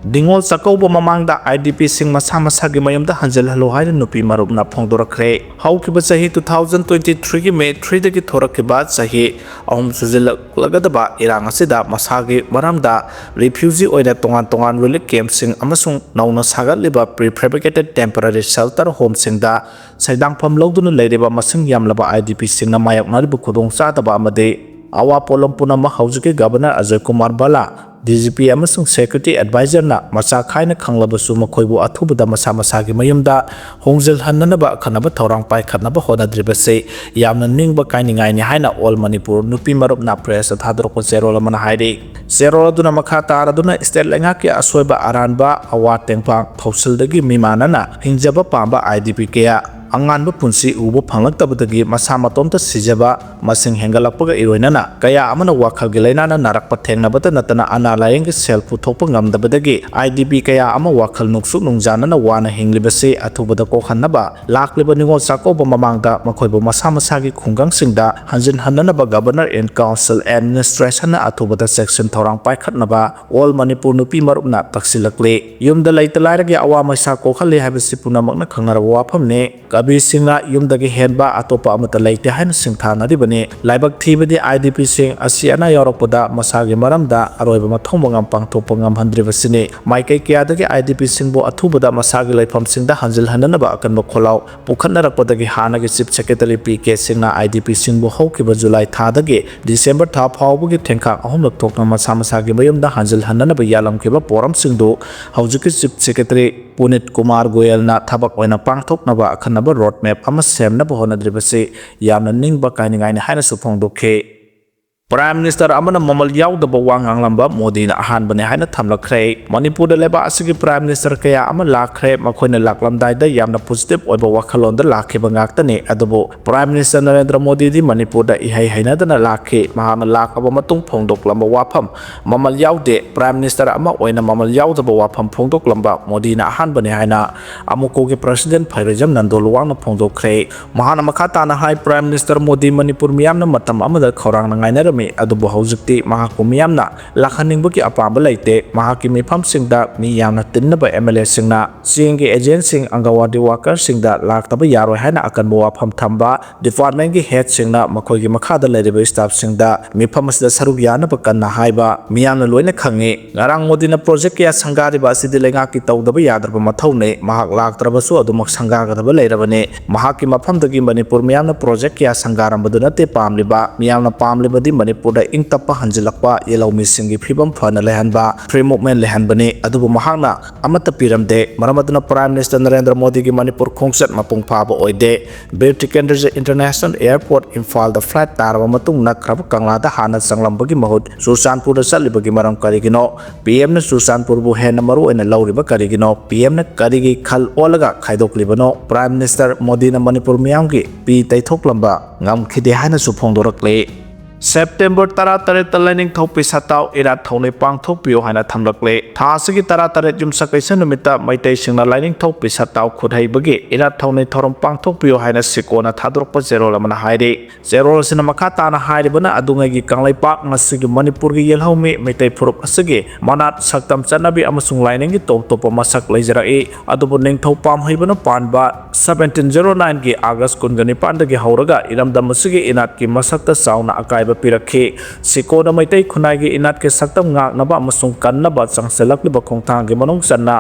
ꯅꯤꯉꯣꯜ ꯆꯥꯛꯀꯧꯕ ꯃꯃꯥꯡꯗ I D P ꯁꯤꯡ ꯃꯁꯥ ꯃꯁꯥꯒꯤ ꯃꯌꯨꯝꯗ ꯍꯟꯖꯤꯜꯍꯜꯂꯨ ꯍꯥꯏꯅ ꯅꯨꯄꯤ ꯃꯔꯨꯞꯅ ꯐꯣꯡꯗꯣꯔꯛꯈ꯭ꯔꯦ꯫ ꯍꯧꯈꯤꯕ ꯆꯍꯤ two thousand twenty three ꯒꯤ May three ꯗꯒꯤ ꯊꯣꯔꯛꯈꯤꯕ ꯆꯍꯤ ꯑꯍꯨꯝ ꯁꯨꯖꯤꯜꯂꯛꯂꯒꯗꯕ ꯏꯔꯥꯡ ꯑꯁꯤꯗ ꯃꯁꯥꯒꯤ ꯃꯔꯝꯗ refugee ꯑꯣꯏꯅ ꯇꯣꯉꯥꯟ ꯇꯣꯉꯥꯟ relief camp ꯁꯤꯡ ꯑꯃꯁꯨꯡ ꯅꯧꯅ ꯁꯥꯒꯠꯂꯤꯕ prefabricated temporary shelter home ꯁꯤꯡꯗ ꯁꯩꯗꯥꯡꯐꯝ ꯂꯧꯗꯨꯅ ꯂꯩꯔꯤꯕ ꯃꯁꯤꯡ ꯌꯥꯝꯂꯕ I D P ꯁꯤꯡꯅ ꯃꯥꯌꯣꯛꯅꯔꯤꯕ ꯈꯨꯗꯣꯡꯆꯥꯗꯕ ꯑꯃꯗꯤ ꯑꯋꯥ ꯄꯣꯠꯂꯝ ꯄꯨꯝꯅꯃꯛ ꯍꯧꯖꯤꯛꯀꯤ Governor Ajoy Kumar ꯚꯜꯂꯥ, D G P ꯑꯃꯁꯨꯡ Security Advisor ꯅ ꯃꯆꯥ ꯈꯥꯏꯅ ꯈꯪꯂꯕꯁꯨ ꯃꯈꯣꯏꯕꯨ ꯑꯊꯨꯕꯗ ꯃꯁꯥ ꯃꯁꯥꯒꯤ ꯃꯌꯨꯝꯗ ꯍꯣꯡꯖꯤꯜꯍꯟꯅꯅꯕ ꯑꯈꯟꯅꯕ ꯊꯧꯔꯥꯡ ꯄꯥꯏꯈꯠꯅꯕ ꯍꯣꯠꯅꯗ꯭ꯔꯤꯕꯁꯤ ꯌꯥꯝꯅ ꯅꯤꯡꯕ ꯀꯥꯏꯅꯤꯡꯉꯥꯏꯅꯤ ꯍꯥꯏꯅ All Manipur ꯅꯨꯄꯤ ꯃꯔꯨꯞꯅ press ꯇ ꯊꯥꯗꯣꯔꯛꯄ ꯆꯦꯔꯣꯜ ꯑꯃꯅ ꯍꯥꯏꯔꯤ꯫ ꯆꯦꯔꯣꯜ ꯑꯗꯨꯅ ꯃꯈꯥ ꯇꯥꯔꯗꯨꯅ state ꯂꯩꯉꯥꯛꯀꯤ ꯑꯁꯣꯏꯕ ꯑꯔꯥꯟꯕ, ꯑꯋꯥ ꯇꯦꯡꯕꯥꯡ, ꯊꯧꯁꯤꯜꯗꯒꯤ ꯃꯤꯃꯥꯟꯅꯅ ꯍꯤꯡꯖꯕ ꯄꯥꯝꯕ I D P ꯀꯌꯥ ꯑꯉꯥꯟꯕ ꯄꯨꯟꯁꯤ ꯎꯕ ꯐꯪꯂꯛꯇꯕꯗꯒꯤ ꯃꯁꯥ ꯃꯇꯣꯝꯇ ꯁꯤꯖꯕ ꯃꯁꯤꯡ ꯍꯦꯟꯒꯠꯂꯛꯄꯒ ꯏꯔꯣꯏꯅꯅ ꯀꯌꯥ ꯑꯃꯅ ꯋꯥꯈꯜꯒꯤ ꯂꯥꯏꯅꯥꯅ ꯅꯥꯔꯛꯄ ꯊꯦꯡꯅꯕꯇ ꯅꯠꯇꯅ ꯑꯅꯥ ꯂꯥꯏꯌꯦꯡꯒꯤ ꯁꯦꯜ ꯄꯨꯊꯣꯛꯄ ꯉꯝꯗꯕꯗꯒꯤ I D P ꯀꯌꯥ ꯑꯃ ꯋꯥꯈꯜ ꯅꯨꯡꯁꯨꯛ ꯅꯨꯡꯖꯥꯅꯅ ꯋꯥꯅ ꯍꯤꯡꯂꯤꯕꯁꯤ ꯑꯊꯨꯕꯗ ꯀꯣꯛꯍꯟꯅꯕ ꯂꯥꯛꯂꯤꯕ ꯅꯤꯉꯣꯜ ꯆꯥꯛꯀꯧꯕ ꯃꯃꯥꯡꯗ ꯃꯈꯣꯏꯕꯨ ꯃꯁꯥ ꯃꯁꯥꯒꯤ ꯈꯨꯡꯒꯪꯁꯤꯡꯗ ꯍꯟꯖꯤꯟꯍꯟꯅꯅꯕ Governor in Council Administration ꯅ ꯑꯊꯨꯕꯗ ꯆꯦꯛꯁꯤꯟ ꯊꯧꯔꯥꯡ ꯄꯥꯏꯈꯠꯅꯕ All Manipur ꯅꯨꯄꯤ ꯃꯔꯨꯞꯅ ꯇꯛꯁꯤꯜꯂꯛꯂꯤ꯫ ꯌꯨꯝꯗ ꯂꯩꯇ ꯂꯥꯏꯔꯒꯤ ꯑꯋꯥ ꯃꯩꯁꯥ ꯀꯣꯛꯍꯜꯂꯤ ꯍꯥꯏꯕꯁꯤ ꯄꯨꯝꯅꯃꯛꯅ ꯈꯪꯅꯔꯕ ꯋꯥꯐꯝꯅꯤ꯫ ꯀꯕꯤꯔ ꯁꯤꯡꯅ ꯌꯨꯝꯗꯒꯤ ꯍꯦꯟꯕ ꯑꯇꯣꯞꯄ ꯑꯃꯠꯇ ꯂꯩꯇꯦ ꯍꯥꯏꯅ ꯁꯤꯡꯊꯥꯅꯔꯤꯕꯅꯤ꯫ ꯂꯥꯏꯕꯛ ꯊꯤꯕꯗꯤ I D P ꯁꯤꯡ ꯑꯁꯤ ꯑꯅꯥ ꯌꯥꯎꯔꯛꯄꯗ ꯃꯁꯥꯒꯤ ꯃꯔꯝꯗ ꯑꯔꯣꯏꯕ ꯃꯊꯧ ꯃꯉꯝ ꯄꯥꯡꯊꯣꯛꯄ ꯉꯝꯍꯟꯗ꯭ꯔꯤꯕꯁꯤꯅꯤ꯫ ꯃꯥꯏꯀꯩ ꯀꯌꯥꯗꯒꯤ I D P ꯁꯤꯡꯕꯨ ꯑꯊꯨꯕꯗ ꯃꯁꯥꯒꯤ ꯂꯩꯐꯝꯁꯤꯡꯗ ꯍꯟꯖꯤꯜꯍꯟꯅꯅꯕ ꯑꯀꯟꯕ ꯈꯣꯜꯂꯥꯎ ꯄꯨꯈꯠꯅꯔꯛꯄꯗꯒꯤ ꯍꯥꯟꯅꯒꯤ Chief Secretary P K ꯁꯤꯡꯅ I D P ꯁꯤꯡꯕꯨ ꯍꯧꯈꯤꯕ July ꯊꯥꯗꯒꯤ December ꯊꯥ ꯐꯥꯎꯕꯒꯤ ꯊꯦꯡꯈꯥꯡ ꯑꯍꯨꯝꯂꯛ ꯊꯣꯛꯅ ꯃꯁꯥ ꯃꯁꯥꯒꯤ ꯃꯌꯨꯝꯗ ꯍꯟꯖꯤꯜꯍꯟꯅꯅꯕ ꯌꯥꯜꯂꯝꯈꯤꯕ ꯄꯣꯔꯝꯁꯤꯡꯗꯨ ꯍꯧꯖꯤꯛꯀꯤ Chief Secretary ꯄꯨꯅꯤꯠ ꯀꯨꯃꯥꯔ ꯒꯣꯌꯜꯅ ꯊꯕꯛ ꯑꯣꯏꯅ ꯄꯥꯡꯊꯣꯛꯅꯕ ꯑꯈꯟꯅꯕ road map ꯑꯃ ꯁꯦꯝꯅꯕ ꯍꯣꯠꯅꯗ꯭ꯔꯤꯕꯁꯤ ꯌꯥꯝꯅ ꯅꯤꯡꯕ ꯀꯥꯏꯅꯤꯡꯉꯥꯏꯅꯤ ꯍꯥꯏꯅꯁꯨ ꯐꯣꯡꯗꯣꯛꯈꯤ꯫ Prime Minister ꯑꯃꯅ ꯃꯃꯜ ꯌꯥꯎꯗꯕ ꯋꯥ ꯉꯥꯡꯂꯝꯕ ꯃꯣꯗꯤꯅ ꯑꯍꯥꯟꯕꯅꯤ ꯍꯥꯏꯅ ꯊꯝꯂꯛꯈ꯭ꯔꯦ꯫ ꯃꯅꯤꯄꯨꯔꯗ ꯂꯩꯕꯥꯛ ꯑꯁꯤꯒꯤ Prime Minister ꯀꯌꯥ ꯑꯃ ꯂꯥꯛꯈ꯭ꯔꯦ꯫ ꯃꯈꯣꯏꯅ ꯂꯥꯛꯂꯝꯗꯥꯏꯗ ꯌꯥꯝꯅ positive ꯑꯣꯏꯕ ꯋꯥꯈꯜꯂꯣꯟꯗ ꯂꯥꯛꯈꯤꯕ ꯉꯥꯛꯇꯅꯤ꯫ ꯑꯗꯨꯕꯨ Prime Minister ꯅꯔꯦꯟꯗ꯭ꯔ ꯃꯣꯗꯤꯗꯤ ꯃꯅꯤꯄꯨꯔꯗ ꯏꯍꯩ ꯍꯩꯅꯗꯅ ꯂꯥꯛꯈꯤ꯫ ꯃꯍꯥꯛꯅ ꯂꯥꯛꯂꯕ ꯃꯇꯨꯡ ꯐꯣꯡꯗꯣꯛꯂꯝꯕ ꯋꯥꯐꯝ ꯃꯃꯜ ꯌꯥꯎꯗꯦ꯫ Prime Minister ꯑꯃ ꯑꯣꯏꯅ ꯃꯃꯜ ꯌꯥꯎꯗꯕ ꯋꯥꯐꯝ ꯐꯣꯡꯗꯣꯛꯂꯝꯕ ꯃꯣꯗꯤꯅ ꯑꯍꯥꯟꯕꯅꯤ ꯍꯥꯏꯅ ꯑꯃꯨꯀꯣꯒꯤ President ꯐꯩꯔꯩꯖꯝ ꯅꯟꯗꯣꯂꯨꯋꯥꯡꯅ ꯐꯣꯡꯗꯣꯛꯈ꯭ꯔꯦ꯫ ꯃꯍꯥꯛꯅ ꯃꯈꯥ ꯇꯥꯅ ꯍꯥꯏ, Prime Minister ꯃꯣꯗꯤ ꯃꯅꯤꯄꯨꯔ ꯃꯤꯌꯥꯝꯅ ꯃꯇꯝ ꯑꯃꯗ ꯈꯧꯔꯥꯡꯅ ꯉꯥꯏꯅꯔꯝꯃꯤ, ꯑꯗꯨꯕꯨ ꯍꯧꯖꯤꯛꯇꯤ ꯃꯍꯥꯛꯄꯨ ꯃꯤꯌꯥꯝꯅ ꯂꯥꯛꯍꯟꯅꯤꯡꯕꯒꯤ ꯑꯄꯥꯝꯕ ꯂꯩꯇꯦ꯫ ꯃꯍꯥꯛꯀꯤ ꯃꯤꯐꯝꯁꯤꯡꯗ ꯃꯤ ꯌꯥꯝꯅ ꯇꯤꯟꯅꯕ MLA ꯁꯤꯡꯅ ꯆꯦꯡꯒꯤ agent ꯁꯤꯡ, ꯑꯪꯒꯟꯋꯥꯗꯤ worker ꯁꯤꯡꯗ ꯂꯥꯛꯇꯕ ꯌꯥꯔꯣꯏ ꯍꯥꯏꯅ ꯑꯀꯟꯕ ꯋꯥꯐꯝ ꯊꯝꯕ, department ꯀꯤ head ꯁꯤꯡꯅ ꯃꯈꯣꯏꯒꯤ ꯃꯈꯥꯗ ꯂꯩꯔꯤꯕ staff ꯁꯤꯡꯗ ꯃꯤꯐꯝ ꯑꯁꯤꯗ ꯁꯔꯨꯛ ꯌꯥꯅꯕ ꯀꯟꯅ ꯍꯥꯏꯕ ꯃꯤꯌꯥꯝꯅ ꯂꯣꯏꯅ ꯈꯪꯏ꯫ ꯉꯔꯥꯡ ꯃꯣꯗꯤꯅ project ꯀꯌꯥ ꯁꯪꯒꯥꯔꯤꯕ ꯑꯁꯤꯗꯤ ꯂꯩꯉꯥꯛꯀꯤ ꯇꯧꯗꯕ ꯌꯥꯗ꯭ꯔꯕ ꯃꯊꯧꯅꯤ꯫ ꯃꯍꯥꯛ ꯂꯥꯛꯇ꯭ꯔꯕꯁꯨ ꯑꯗꯨꯃꯛ ꯁꯪꯒꯥꯒꯗꯕ ꯂꯩꯔꯕꯅꯤ꯫ ꯃꯍꯥꯛꯀꯤ ꯃꯐꯝꯗꯒꯤ ꯃꯅꯤꯄꯨꯔ ꯃꯤꯌꯥꯝꯅ project ꯀꯌꯥ ꯁꯪꯒꯥꯔꯝꯕꯗꯨ ꯅꯠꯇꯦ ꯄꯥꯝꯂꯤꯕ꯫ ꯃꯤꯌꯥꯝꯅ ꯄꯥꯝꯂꯤꯕꯗꯤ ꯃꯅꯤꯄꯨꯔꯗ ꯏꯪ ꯇꯞꯄ ꯍꯟꯖꯤꯜꯂꯛꯄ, ꯌꯦꯜꯍꯧꯃꯤꯁꯤꯡꯒꯤ ꯐꯤꯕꯝ ꯐꯅ ꯂꯩꯍꯟꯕ, free movement ꯂꯩꯍꯟꯕꯅꯤ꯫ ꯑꯗꯨꯕꯨ ꯃꯍꯥꯛꯅ ꯑꯃꯠꯇ ꯄꯤꯔꯝꯗꯦ꯫ ꯃꯔꯝ ꯑꯗꯨꯅ Prime Minister ꯅꯔꯦꯟꯗ꯭ꯔ ꯃꯣꯗꯤꯒꯤ ꯃꯅꯤꯄꯨꯔ ꯈꯣꯡꯆꯠ ꯃꯄꯨꯡ ꯐꯥꯕ ꯑꯣꯏꯗꯦ꯫ ꯕꯤꯔ ꯇꯤꯀꯦꯟꯗ꯭ꯔꯖꯤꯠ International Airport ꯏꯝꯐꯥꯜꯗ flight ꯇꯥꯔꯕ ꯃꯇꯨꯡ ꯅꯛꯈ꯭ꯔꯕ ꯀꯪꯂꯥꯗ ꯍꯥꯟꯅ ꯆꯪꯂꯝꯕꯒꯤ ꯃꯍꯨꯠ ꯆꯨꯔꯆꯥꯟꯄꯨꯔꯗ ꯆꯠꯂꯤꯕꯒꯤ ꯃꯔꯝ ꯀꯔꯤꯒꯤꯅꯣ? PM ꯅ ꯆꯨꯔꯆꯥꯟꯄꯨꯔꯕꯨ ꯍꯦꯟꯅ ꯃꯔꯨ ꯑꯣꯏꯅ ꯂꯧꯔꯤꯕ ꯀꯔꯤꯒꯤꯅꯣ? PM ꯅ ꯀꯔꯤꯒꯤ ꯈꯜ ꯑꯣꯜꯂꯒ ꯈꯥꯏꯗꯣꯛꯂꯤꯕꯅꯣ? Prime Minister ꯃꯣꯗꯤꯅ ꯃꯅꯤꯄꯨꯔ ꯃꯤꯌꯥꯝꯒꯤ ꯄꯤ ꯇꯩꯊꯣꯛꯂꯝꯕ ꯉꯝꯈꯤꯗꯦ ꯍꯥꯏꯅꯁꯨ ꯐꯣꯡꯗꯣꯔꯛꯂꯤ꯫ September ꯇꯔꯥꯇꯔꯦꯠꯇ ꯂꯥꯏꯅꯤꯡꯊꯧ ꯄꯤꯁꯥꯇꯥꯎ ꯏꯔꯥꯠ ꯊꯧꯅꯤ ꯄꯥꯡꯊꯣꯛꯄꯤꯌꯨ ꯍꯥꯏꯅ ꯊꯝꯂꯛꯂꯦ꯫ ꯊꯥ ꯑꯁꯤꯒꯤ ꯇꯔꯥꯇꯔꯦꯠ ꯌꯨꯝꯁꯀꯩꯁ ꯅꯨꯃꯤꯠꯇ ꯃꯩꯇꯩꯁꯤꯡꯅ ꯂꯥꯏꯅꯤꯡꯊꯧ ꯄꯤꯁꯥꯇꯥꯎ ꯈꯨꯠ ꯍꯩꯕꯒꯤ ꯏꯔꯥꯠ ꯊꯧꯅꯤ ꯊꯧꯔꯝ ꯄꯥꯡꯊꯣꯛꯄꯤꯌꯨ ꯍꯥꯏꯅ ꯁꯤꯀꯣꯅ ꯊꯥꯗꯣꯔꯛꯄ ꯆꯦꯔꯣꯜ ꯑꯃꯅ ꯍꯥꯏꯔꯤ꯫ ꯆꯦꯔꯣꯜ ꯑꯁꯤꯅ ꯃꯈꯥ ꯇꯥꯅ ꯍꯥꯏꯔꯤꯕꯅ ꯑꯗꯨꯉꯩꯒꯤ ꯀꯪꯂꯩꯄꯥꯛ, ꯉꯁꯤꯒꯤ ꯃꯅꯤꯄꯨꯔꯒꯤ ꯌꯦꯜꯍꯧꯃꯤ ꯃꯩꯇꯩ ꯐꯨꯔꯨꯞ ꯑꯁꯤꯒꯤ ꯃꯅꯥꯠ, ꯁꯛꯇꯝ, ꯆꯠꯅꯕꯤ ꯑꯃꯁꯨꯡ ꯂꯥꯏꯅꯤꯡꯒꯤ ꯇꯣꯞ ꯇꯣꯞꯄ ꯃꯁꯛ ꯂꯩꯖꯔꯛꯏ꯫ ꯑꯗꯨꯕꯨ ꯅꯤꯡꯊꯧ ꯄꯥꯝꯍꯩꯕꯅ ꯄꯥꯟꯕ seventeen zero nine ꯒꯤ August ꯀꯨꯟꯒ ꯅꯤꯄꯥꯟꯗꯒꯤ ꯍꯧꯔꯒ ꯏꯔꯝꯗꯝ ꯑꯁꯤꯒꯤ ꯏꯅꯥꯠꯀꯤ ꯃꯁꯛꯇ ꯆꯥꯎꯅ ꯑꯀꯥꯏꯕ ꯄꯤꯔꯛꯈꯤ꯫ ꯁꯤꯀꯣꯅ ꯃꯩꯇꯩ ꯈꯨꯟꯅꯥꯏꯒꯤ ꯏꯅꯥꯠꯀꯤ ꯁꯛꯇꯝ ꯉꯥꯛꯅꯕ ꯑꯃꯁꯨꯡ ꯀꯟꯅꯕ ꯆꯪꯁꯤꯜꯂꯛꯂꯤꯕ ꯈꯣꯡꯊꯥꯡꯒꯤ ꯃꯅꯨꯡ ꯆꯟꯅ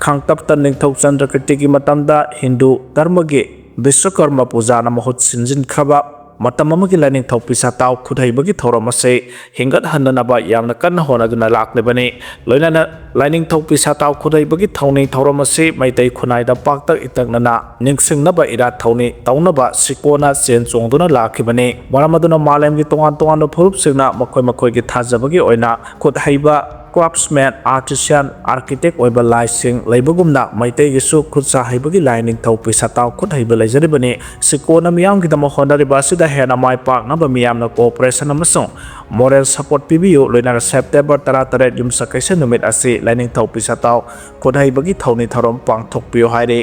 ꯈꯥꯡꯇꯞꯇ ꯅꯤꯡꯊꯧ ꯆꯟꯗ꯭ꯔꯀꯤꯔꯇꯤꯒꯤ ꯃꯇꯝꯗ ꯍꯤꯟꯗꯨ ꯙꯔꯃꯒꯤ ꯕꯤꯁ꯭ꯋꯀꯔꯃ ꯄꯨꯖꯥꯅ ꯃꯍꯨꯠ ꯁꯤꯟꯖꯤꯟꯈ꯭ꯔꯕ ꯃꯇꯝ ꯑꯃꯒꯤ ꯂꯥꯏꯅꯤꯡꯊꯧ ꯄꯤꯁꯥꯇꯥꯎ ꯈꯨꯠꯍꯩꯕꯒꯤ ꯊꯧꯔꯝ ꯑꯁꯤ ꯍꯤꯡꯒꯠꯍꯟꯅꯅꯕ ꯌꯥꯝꯅ ꯀꯟꯅ ꯍꯣꯠꯅꯗꯨꯅ ꯂꯥꯛꯂꯤꯕꯅꯤ꯫ ꯂꯣꯏꯅꯅ ꯂꯥꯏꯅꯤꯡꯊꯧ ꯄꯤꯁꯥꯇꯥꯎ ꯈꯨꯠꯍꯩꯕꯒꯤ ꯊꯧꯅꯤ ꯊꯧꯔꯝ ꯑꯁꯤ ꯃꯩꯇꯩ ꯈꯨꯟꯅꯥꯏꯗ ꯄꯥꯛꯇꯛ ꯏꯇꯛꯅꯅ ꯅꯤꯡꯁꯤꯡꯅꯕ ꯏꯔꯥꯠ ꯊꯧꯅꯤ ꯇꯧꯅꯕ ꯁꯤꯀꯣꯅ ꯆꯦꯟ ꯆꯣꯡꯗꯨꯅ ꯂꯥꯛꯈꯤꯕꯅꯤ꯫ ꯃꯔꯝ ꯑꯗꯨꯅ ꯃꯥꯂꯦꯝꯒꯤ ꯇꯣꯉꯥꯟ ꯇꯣꯉꯥꯟꯕ ꯐꯨꯔꯨꯞꯁꯤꯡꯅ ꯃꯈꯣꯏ ꯃꯈꯣꯏꯒꯤ ꯊꯥꯖꯕꯒꯤ ꯑꯣꯏꯅ ꯈꯨꯠ ꯍꯩꯕ, craftsman, artisan, architect ꯑꯣꯏꯕ ꯂꯥꯏꯁꯤꯡ ꯂꯩꯕꯒꯨꯝꯅ ꯃꯩꯇꯩꯒꯤꯁꯨ ꯈꯨꯠ ꯁꯥ ꯍꯩꯕꯒꯤ ꯂꯥꯏ ꯅꯤꯡꯊꯧ ꯄꯤꯁꯥꯇꯥꯎ ꯈꯨꯠ ꯍꯩꯕ ꯂꯩꯖꯔꯤꯕꯅꯤ꯫ ꯁꯤꯀꯣꯅ ꯃꯤꯌꯥꯝꯒꯤꯗꯃꯛ ꯍꯣꯠꯅꯔꯤꯕ ꯑꯁꯤꯗ ꯍꯦꯟꯅ ꯃꯥꯏ ꯄꯥꯛꯅꯕ ꯃꯤꯌꯥꯝꯅ cooperation ꯑꯃꯁꯨꯡ moral support ꯄꯤꯕꯤꯌꯨ꯫ ꯂꯣꯏꯅꯅ September ꯇꯔꯥꯇꯔꯦꯠ ꯌꯨꯝꯁꯀꯩꯁ ꯅꯨꯃꯤꯠ ꯑꯁꯤ ꯂꯥꯏꯅꯤꯡꯊꯧ ꯄꯤꯁꯥꯇꯥꯎ ꯈꯨꯠ ꯍꯩꯕꯒꯤ ꯊꯧꯅꯤ ꯊꯧꯔꯝ ꯄꯥꯡꯊꯣꯛꯄꯤꯌꯨ ꯍꯥꯏꯔꯤ꯫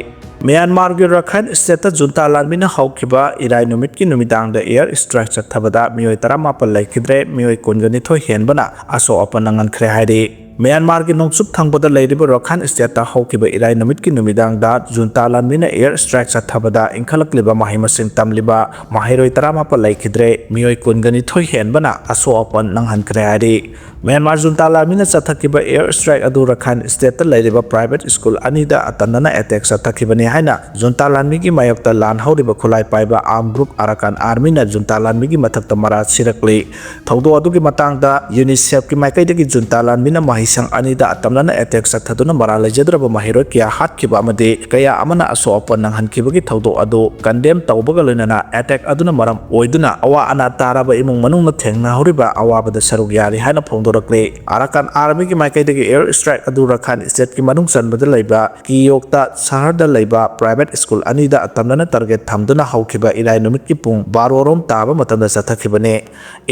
ꯃ꯭ꯌꯥꯟꯃꯥꯔꯒꯤ ꯔꯈꯥꯏꯟ ꯁ꯭ꯇꯦꯠꯇ ꯖꯨꯟꯇꯥ ꯂꯥꯟꯃꯤꯅ ꯍꯧꯈꯤꯕ ꯏꯔꯥꯏ ꯅꯨꯃꯤꯠꯀꯤ ꯅꯨꯃꯤꯗꯥꯡꯗ air strike ꯆꯠꯊꯕꯗ ꯃꯤꯑꯣꯏ ꯇꯔꯥꯃꯥꯄꯜ ꯂꯩꯈꯤꯗ꯭ꯔꯦ, ꯃꯤꯑꯣꯏ ꯀꯨꯟꯒ ꯅꯤꯊꯣꯏ ꯍꯦꯟꯕꯅ ꯑꯁꯣꯛ ꯑꯄꯟ ꯅꯪꯍꯟꯈ꯭ꯔꯦ ꯍꯥꯏꯔꯤ꯫ ꯃ꯭ꯌꯥꯟꯃꯥꯔꯒꯤ ꯅꯣꯡꯆꯨꯞ ꯊꯪꯕꯗ ꯂꯩꯔꯤꯕ ꯔꯈꯥꯏꯟ ꯁ꯭ꯇꯦꯠꯇ ꯍꯧꯈꯤꯕ ꯏꯔꯥꯏ ꯅꯨꯃꯤꯠꯀꯤ ꯅꯨꯃꯤꯗꯥꯡꯗ ꯖꯨꯟꯇꯥ ꯂꯥꯟꯃꯤꯅ air strike ꯆꯠꯊꯕꯗ ꯏꯟꯈꯠꯂꯛꯂꯤꯕ ꯃꯍꯩ ꯃꯁꯤꯡ ꯇꯝꯂꯤꯕ ꯃꯍꯩꯔꯣꯏ ꯇꯔꯥꯃꯥꯄꯜ ꯂꯩꯈꯤꯗ꯭ꯔꯦ, ꯃꯤꯑꯣꯏ ꯀꯨꯟꯒ ꯅꯤꯊꯣꯏ ꯍꯦꯟꯕꯅ ꯑꯁꯣꯛ ꯑꯄꯟ ꯅꯪꯍꯟꯈ꯭ꯔꯦ ꯍꯥꯏꯔꯤ꯫ ꯃ꯭ꯌꯥꯟꯃꯥꯔ ꯖꯨꯟꯇꯥ ꯂꯥꯟꯃꯤꯅ ꯆꯠꯊꯈꯤꯕ air strike ꯑꯗꯨ ꯔꯈꯥꯏꯟ ꯁ꯭ꯇꯦꯠꯇ ꯂꯩꯔꯤꯕ private school ꯑꯅꯤꯗ ꯑꯇꯝꯅꯅ attack ꯆꯠꯊꯈꯤꯕꯅꯤ ꯍꯥꯏꯅ ꯖꯨꯟꯇꯥ ꯂꯥꯟꯃꯤꯒꯤ ꯃꯥꯌꯣꯛꯇ ꯂꯥꯟ ꯍꯧꯔꯤꯕ ꯈꯨꯠꯂꯥꯏ ꯄꯥꯏꯕ armed group Arakan Armyꯅ ꯖꯨꯟꯇꯥ ꯂꯥꯟꯃꯤꯒꯤ ꯃꯊꯛꯇ ꯃꯔꯥꯜ ꯁꯤꯔꯛꯂꯤ꯫ ꯊꯧꯗꯣꯛ ꯑꯗꯨꯒꯤ ꯃꯇꯥꯡꯗ UNICEFꯀꯤ ꯃꯥꯏꯀꯩꯗꯒꯤ ꯖꯨꯟꯇꯥ ꯂꯥꯟꯃꯤꯅ ꯃꯍꯩꯁꯪ ꯑꯅꯤꯗ ꯑꯇꯝꯅꯅ attack ꯆꯠꯊꯗꯨꯅ ꯃꯔꯥꯜ ꯂꯩꯖꯗ꯭ꯔꯕ ꯃꯍꯩꯔꯣꯏ ꯀꯌꯥ ꯍꯥꯠꯈꯤꯕ ꯑꯃꯗꯤ ꯀꯌꯥ ꯑꯃꯅ ꯑꯁꯣꯛ ꯑꯄꯟ ꯅꯪꯍꯟꯈꯤꯕꯒꯤ ꯊꯧꯗꯣꯛ ꯑꯗꯨ condemn ꯇꯧꯕꯒ ꯂꯣꯏꯅꯅ attack ꯑꯗꯨꯅ ꯃꯔꯝ ꯑꯣꯏꯗꯨꯅ ꯑꯋꯥ ꯑꯅꯥ ꯇꯥꯔꯕ ꯏꯃꯨꯡ ꯃꯅꯨꯡꯅ ꯊꯦꯡꯅꯍꯧꯔꯤꯕ ꯑꯋꯥꯕꯗ ꯁꯔꯨꯛ ꯌꯥꯔꯤ ꯍꯥꯏꯅ ꯐꯣꯡꯗꯣꯔꯛꯂꯤ꯫ Arakan Armyꯒꯤ ꯃꯥꯏꯀꯩꯗꯒꯤ air strike ꯑꯗꯨ ꯔꯈꯥꯏꯟ ꯁ꯭ꯇꯦꯠꯀꯤ ꯃꯅꯨꯡ ꯆꯟꯕꯗ ꯂꯩꯕ ꯀꯤꯌꯣꯛꯇ ꯁꯍꯔꯗ ꯂꯩꯕ private school ꯑꯅꯤꯗ ꯑꯇꯝꯅꯅ target ꯊꯝꯗꯨꯅ ꯍꯧꯈꯤꯕ ꯏꯔꯥꯏ ꯅꯨꯃꯤꯠꯀꯤ ꯄꯨꯡ ꯕꯥꯔꯣ ꯔꯣꯝ ꯇꯥꯕ ꯃꯇꯝꯗ ꯆꯠꯊꯈꯤꯕꯅꯤ꯫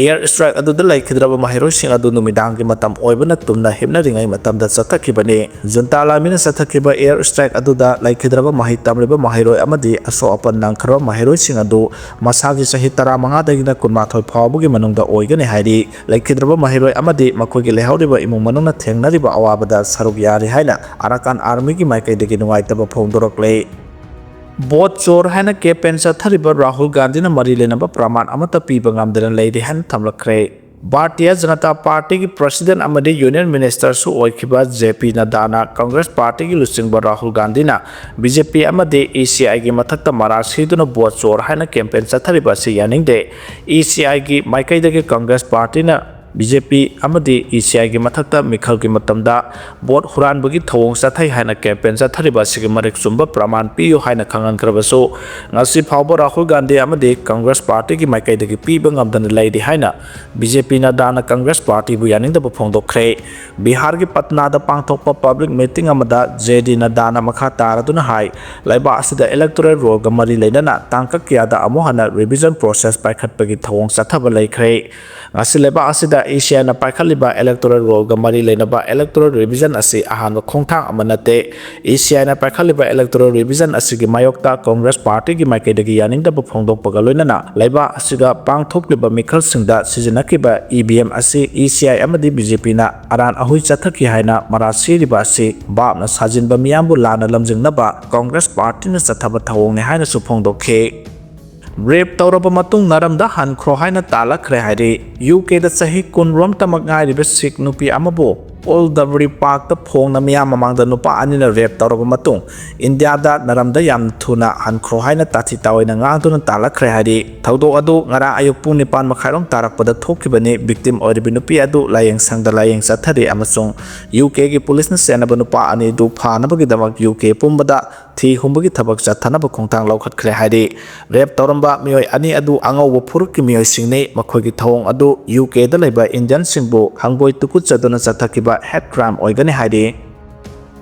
Air strike ꯑꯗꯨꯗ ꯂꯩꯈꯤꯗ꯭ꯔꯕ ꯃꯍꯩꯔꯣꯏꯁꯤꯡ ꯑꯗꯨ ꯅꯨꯃꯤꯗꯥꯡꯒꯤ ꯃꯇꯝ ꯑꯣꯏꯕꯅ ꯇꯨꯝꯅ ꯍꯤꯞꯅꯔꯤꯉꯩ ꯃꯇꯝꯗ ꯆꯠꯊꯈꯤꯕꯅꯤ꯫ ꯖꯨꯟꯇꯥ ꯂꯥꯟꯃꯤꯅ ꯆꯠꯊꯈꯤꯕ air strike ꯑꯗꯨꯗ ꯂꯩꯈꯤꯗ꯭ꯔꯕ ꯃꯍꯩ ꯇꯝꯂꯤꯕ ꯃꯍꯩꯔꯣꯏ ꯑꯃꯗꯤ ꯑꯁꯣꯛ ꯑꯄꯟ ꯅꯪꯈ꯭ꯔꯕ ꯃꯍꯩꯔꯣꯏꯁꯤꯡ ꯑꯗꯨ ꯃꯁꯥꯒꯤ ꯆꯍꯤ ꯇꯔꯥꯃꯉꯥꯗꯒꯤꯅ ꯀꯨꯟꯃꯥꯊꯣꯏ ꯐꯥꯎꯕꯒꯤ ꯃꯅꯨꯡꯗ ꯑꯣꯏꯒꯅꯤ ꯍꯥꯏꯔꯤ꯫ ꯂꯩꯈꯤꯗ꯭ꯔꯕ ꯃꯍꯩꯔꯣꯏ ꯑꯃꯗꯤ ꯃꯈꯣꯏꯒꯤ ꯂꯩꯍꯧꯔꯤꯕ ꯏꯃꯨꯡ ꯃꯅꯨꯡꯅ ꯊꯦꯡꯅꯔꯤꯕ ꯑꯋꯥꯕꯗ ꯁꯔꯨꯛ ꯌꯥꯔꯤ ꯍꯥꯏꯅ Arakan Armyꯒꯤ ꯃꯥꯏꯀꯩꯗꯒꯤ ꯅꯨꯡꯉꯥꯏꯇꯕ ꯐꯣꯡꯗꯣꯔꯛꯂꯦ꯫ Vote ꯆꯣꯔ ꯍꯥꯏꯅ campaign ꯆꯠꯊꯔꯤꯕ ꯔꯥꯍꯨꯜ ꯒꯥꯟꯙꯤꯅ ꯃꯔꯤ ꯂꯩꯅꯕ ꯄ꯭ꯔꯃꯥꯟ ꯑꯃꯠꯇ ꯄꯤꯕ ꯉꯝꯗꯅ ꯂꯩꯔꯤ ꯍꯥꯏꯅ ꯊꯝꯂꯛꯈ꯭ꯔꯦ꯫ ꯚꯥꯔꯇꯤꯌ ꯖꯅꯇꯥ ꯄꯥꯔꯇꯤꯒꯤ ꯄ꯭ꯔꯁꯤꯗꯦꯟ ꯑꯃꯗꯤ ꯌꯨꯅꯤꯌꯟ ꯃꯤꯅꯤꯁꯇꯔꯁꯨ ꯑꯣꯏꯈꯤꯕ ꯖꯦ ꯄꯤ ꯅꯗꯥꯅ ꯀꯪꯒ꯭ꯔꯦꯁ ꯄꯥꯔꯇꯤꯒꯤ ꯂꯨꯆꯤꯡꯕ ꯔꯥꯍꯨꯜ ꯒꯥꯟꯙꯤꯅ ꯕꯤ ꯖꯦ ꯄꯤ ꯑꯃꯗꯤ ꯏ ꯁꯤ ꯑꯥꯏꯒꯤ ꯃꯊꯛꯇ ꯃꯔꯥꯜ ꯁꯤꯗꯨꯅ ꯚꯣꯠ ꯆꯣꯔ ꯍꯥꯏꯅ ꯀꯦꯝꯄꯦꯟ ꯆꯠꯊꯔꯤꯕ ꯑꯁꯤ ꯌꯥꯅꯤꯡꯗꯦ꯫ ꯏ ꯁꯤ ꯑꯥꯏꯒꯤ ꯃꯥꯏꯀꯩꯗꯒꯤ ꯀꯪꯒ꯭ꯔꯦꯁ ꯄꯥꯔꯇꯤꯅ ꯕꯤ ꯖꯦ ꯄꯤ ꯑꯃꯗꯤ ꯏ ꯁꯤ ꯑꯥꯏꯒꯤ ꯃꯊꯛꯇ ꯃꯤꯈꯜꯒꯤ ꯃꯇꯝꯗ ꯚꯣꯠ ꯍꯨꯔꯥꯟꯕꯒꯤ ꯊꯧꯑꯣꯡ ꯆꯠꯊꯩ ꯍꯥꯏꯅ ꯀꯦꯝꯄꯦꯟ ꯆꯠꯊꯔꯤꯕ ꯑꯁꯤꯒꯤ ꯃꯔꯤꯛ ꯆꯨꯝꯕ ꯄ꯭ꯔꯃꯥꯟ ꯄꯤꯌꯨ ꯍꯥꯏꯅ ꯈꯪꯍꯟꯈ꯭ꯔꯕꯁꯨ, ꯉꯁꯤ ꯐꯥꯎꯕ ꯔꯥꯍꯨꯜ ꯒꯥꯟꯙꯤ ꯑꯃꯗꯤ ꯀꯪꯒ꯭ꯔꯦꯁ ꯄꯥꯔꯇꯤꯒꯤ ꯃꯥꯏꯀꯩꯗꯒꯤ ꯄꯤꯕ ꯉꯝꯗꯅ ꯂꯩꯔꯤ ꯍꯥꯏꯅ ꯕꯤ ꯖꯦ ꯄꯤ ꯅꯗꯥꯅ ꯀꯪꯒ꯭ꯔꯦꯁ ꯄꯥꯔꯇꯤꯕꯨ ꯌꯥꯅꯤꯡꯗꯕ ꯐꯣꯡꯗꯣꯛꯈ꯭ꯔꯦ꯫ ꯕꯤꯍꯥꯔꯒꯤ ꯄꯠꯅꯥꯗ ꯄꯥꯡꯊꯣꯛꯄ ꯄꯕ꯭ꯂꯤꯛ ꯃꯤꯇꯤꯡ ꯑꯃꯗ ꯖꯦ ꯗꯤ ꯅꯗꯥꯅ ꯃꯈꯥ ꯇꯥꯔꯗꯨꯅ ꯍꯥꯏ, ꯂꯩꯕꯥꯛ ꯑꯁꯤꯗ ꯏꯂꯦꯛꯇꯣꯔꯦꯜ ꯔꯣꯜꯒ ꯃꯔꯤ ꯂꯩꯅꯅ ꯇꯥꯡꯀꯛ ꯀꯌꯥꯗ ꯑꯃꯨꯛ ꯍꯟꯅ ꯔꯤꯚꯤꯖꯟ ꯄ꯭ꯔꯣꯁꯦꯁ ꯄꯥꯏꯈꯠꯄꯒꯤ ꯊꯧꯑꯣꯡ ꯆꯠꯊꯕ ꯂꯩꯈ꯭ꯔꯦ꯫ ꯉꯁꯤ ꯂꯩꯕꯥꯛ ꯑꯁꯤꯗ ꯏ ꯁꯤ ꯑꯥꯏꯅ ꯄꯥꯏꯈꯠꯂꯤꯕ ꯏꯂꯦꯛꯇꯣꯔꯦꯜ ꯔꯣꯜꯒ ꯃꯔꯤ ꯂꯩꯅꯕ ꯏꯂꯦꯛꯇꯣꯔꯦꯜ ꯔꯤꯚꯤꯖꯟ ꯑꯁꯤ ꯑꯍꯥꯟꯕ ꯈꯣꯡꯊꯥꯡ ꯑꯃ ꯅꯠꯇꯦ꯫ ꯏ ꯁꯤ ꯑꯥꯏꯅ ꯄꯥꯏꯈꯠꯂꯤꯕ ꯏꯂꯦꯛꯇꯣꯔꯦꯜ ꯔꯤꯚꯤꯖꯟ ꯑꯁꯤꯒꯤ ꯃꯥꯌꯣꯛꯇ ꯀꯪꯒ꯭ꯔꯦꯁ ꯄꯥꯔꯇꯤꯒꯤ ꯃꯥꯏꯀꯩꯗꯒꯤ ꯌꯥꯅꯤꯡꯗꯕ ꯐꯣꯡꯗꯣꯛꯄꯒ ꯂꯣꯏꯅꯅ ꯂꯩꯕꯥꯛ ꯑꯁꯤꯗ ꯄꯥꯡꯊꯣꯛꯂꯤꯕ ꯃꯤꯈꯜꯁꯤꯡꯗ ꯁꯤꯖꯤꯟꯅꯈꯤꯕ ꯏ ꯚꯤ ꯑꯦꯝ ꯑꯁꯤ ꯏ ꯁꯤ ꯑꯥꯏ ꯑꯃꯗꯤ ꯕꯤ ꯖꯦ ꯄꯤꯅ ꯑꯔꯥꯟ ꯑꯍꯨꯏ ꯆꯠꯊꯈꯤ ꯍꯥꯏꯅ ꯃꯔꯥꯜ ꯁꯤꯔꯤꯕ ꯑꯁꯤ ꯚꯥꯞꯅ ꯁꯥꯖꯤꯟꯕ ꯃꯤꯌꯥꯝꯕꯨ ꯂꯥꯟꯅ ꯂꯝꯖꯤꯡꯅꯕ ꯀꯪꯒ꯭ꯔꯦꯁ ꯄꯥꯔꯇꯤꯅ ꯆꯠꯊꯕ ꯊꯧꯑꯣꯡꯅꯤ ꯍꯥꯏꯅꯁꯨ ꯐꯣꯡꯗꯣꯛꯈꯤ꯫ ꯔꯦꯞ ꯇꯧꯔꯕ ꯃꯇꯨꯡ ꯅꯔꯝꯗ ꯍꯟꯈ꯭ꯔꯣ ꯍꯥꯏꯅ ꯇꯥꯜꯂꯛꯈ꯭ꯔꯦ ꯍꯥꯏꯔꯤ꯫ ꯌꯨ ꯀꯦꯗ ꯆꯍꯤ ꯀꯨꯟꯔꯣꯝꯇꯃꯛ ꯉꯥꯏꯔꯤꯕ ꯁꯤꯈ ꯅꯨꯄꯤ ꯑꯃꯕꯨ ꯑꯣꯜ ꯗꯕꯔꯤ ꯄꯥꯔꯛꯇ ꯐꯣꯡꯅ ꯃꯤꯌꯥꯝ ꯃꯃꯥꯡꯗ ꯅꯨꯄꯥ ꯑꯅꯤꯅ ꯔꯦꯞ ꯇꯧꯔꯕ ꯃꯇꯨꯡ ꯏꯟꯗꯤꯌꯥꯗ ꯅꯔꯝꯗ ꯌꯥꯝ ꯊꯨꯅ ꯍꯟꯈ꯭ꯔꯣ ꯍꯥꯏꯅ ꯇꯥꯊꯤ ꯇꯥꯑꯣꯏꯅ ꯉꯥꯡꯗꯨꯅ ꯇꯥꯜꯂꯛꯈ꯭ꯔꯦ ꯍꯥꯏꯔꯤ꯫ ꯊꯧꯗꯣꯛ ꯑꯗꯨ ꯉꯔꯥꯡ ꯑꯌꯨꯛ ꯄꯨꯡ ꯅꯤꯄꯥꯟ ꯃꯈꯥꯏꯔꯣꯝ ꯇꯥꯔꯛꯄꯗ ꯊꯣꯛꯈꯤꯕꯅꯤ꯫ ꯚꯤꯛꯇꯤꯝ ꯑꯣꯏꯔꯤꯕ ꯅꯨꯄꯤ ꯑꯗꯨ ꯂꯥꯏꯌꯦꯡ ꯁꯪꯗ ꯂꯥꯏꯌꯦꯡ ꯆꯠꯊꯔꯤ ꯑꯃꯁꯨꯡ ꯌꯨ ꯀꯦꯒꯤ ꯄꯨꯂꯤꯁꯅ ꯆꯦꯟꯅꯕ ꯅꯨꯄꯥ ꯑꯅꯤ ꯑꯗꯨ ꯐꯥꯅꯕꯒꯤꯗꯃꯛ ꯌꯨ ꯀꯦ ꯄꯨꯝꯕꯗ ꯊꯤ ꯍꯨꯝꯕꯒꯤ ꯊꯕꯛ ꯆꯠꯊꯅꯕ ꯈꯣꯡꯊꯥꯡ ꯂꯧꯈꯠꯈ꯭ꯔꯦ ꯍꯥꯏꯔꯤ꯫ ꯔꯦꯞ ꯇꯧꯔꯝꯕ ꯃꯤꯑꯣꯏ ꯑꯅꯤ ꯑꯗꯨ ꯑꯉꯧꯕ ꯐꯨꯔꯨꯞꯀꯤ ꯃꯤꯑꯣꯏꯁꯤꯡꯅꯤ꯫ ꯃꯈꯣꯏꯒꯤ ꯊꯧꯑꯣꯡ ꯑꯗꯨ ꯌꯨ ꯀꯦꯗ ꯂꯩꯕ ꯏꯟꯗꯤꯌꯟꯁꯤꯡꯕꯨ ꯍꯪꯒꯣꯏ ꯇꯨꯀꯨꯠꯆꯗꯨꯅ ꯆꯠꯊꯈꯤꯕ ꯍꯦꯠ ꯀ꯭ꯔꯥꯏꯝ ꯑꯣꯏꯒꯅꯤ ꯍꯥꯏꯔꯤ꯫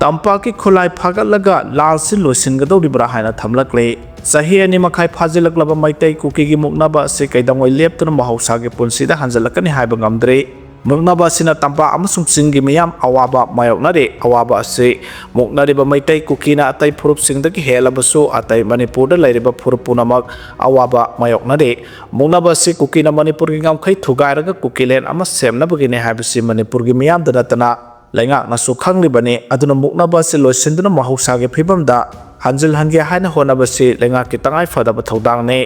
ꯇꯝꯄꯥꯛꯀꯤ ꯈꯨꯠꯂꯥꯏ ꯐꯥꯒꯠꯂꯒ ꯂꯥꯜꯁꯤ ꯂꯣꯏꯁꯤꯟꯒꯗꯧꯔꯤꯕ꯭ꯔꯥ ꯍꯥꯏꯅ ꯊꯝꯂꯛꯂꯤ꯫ ꯆꯍꯤ ꯑꯅꯤ ꯃꯈꯥꯏ ꯐꯥꯖꯤꯜꯂꯛꯂꯕ ꯃꯩꯇꯩ ꯀꯨꯀꯤꯒꯤ ꯃꯨꯛꯅꯕ ꯑꯁꯤ ꯀꯩꯗꯧꯉꯩ ꯂꯦꯞꯇꯨꯅ ꯃꯍꯧꯁꯥꯒꯤ ꯄꯨꯟꯁꯤꯗ ꯍꯟꯖꯤꯜꯂꯛꯀꯅꯤ ꯍꯥꯏꯕ ꯉꯝꯗ꯭ꯔꯤ꯫ ꯃꯨꯛꯅꯕ ꯑꯁꯤꯅ ꯇꯝꯄꯥꯛ ꯑꯃꯁꯨꯡ ꯆꯤꯡꯒꯤ ꯃꯤꯌꯥꯝ ꯑꯋꯥꯕ ꯃꯥꯌꯣꯛꯅꯔꯤ꯫ ꯑꯋꯥꯕ ꯑꯁꯤ ꯃꯨꯛꯅꯔꯤꯕ ꯃꯩꯇꯩ ꯀꯨꯀꯤꯅ ꯑꯇꯩ ꯐꯨꯔꯨꯞꯁꯤꯡꯗꯒꯤ ꯍꯦꯜꯂꯕꯁꯨ, ꯑꯇꯩ ꯃꯅꯤꯄꯨꯔꯗ ꯂꯩꯔꯤꯕ ꯐꯨꯔꯨꯞ ꯄꯨꯝꯅꯃꯛ ꯑꯋꯥꯕ ꯃꯥꯌꯣꯛꯅꯔꯤ꯫ ꯃꯨꯛꯅꯕ ꯑꯁꯤ ꯀꯨꯀꯤꯅ ꯃꯅꯤꯄꯨꯔꯒꯤ ꯉꯝꯈꯩ ꯊꯨꯒꯥꯏꯔꯒ ꯀꯨꯀꯤꯂꯦꯟ ꯑꯃ ꯁꯦꯝꯅꯕꯒꯤꯅꯤ ꯍꯥꯏꯕꯁꯤ ꯃꯅꯤꯄꯨꯔꯒꯤ ꯃꯤꯌꯥꯝꯗ ꯅꯠꯇꯅ ꯂꯩꯉꯥꯛꯅꯁꯨ ꯈꯪꯂꯤꯕꯅꯤ꯫ ꯑꯗꯨꯅ ꯃꯨꯛꯅꯕ ꯑꯁꯤ ꯂꯣꯏꯁꯤꯟꯗꯨꯅ ꯃꯍꯧꯁꯥꯒꯤ ꯐꯤꯕꯝꯗ ꯍꯟꯖꯤꯜꯍꯟꯒꯦ ꯍꯥꯏꯅ ꯍꯣꯠꯅꯕꯁꯤ ꯂꯩꯉꯥꯛꯀꯤ ꯇꯉꯥꯏ ꯐꯗꯕ ꯊꯧꯗꯥꯡꯅꯤ꯫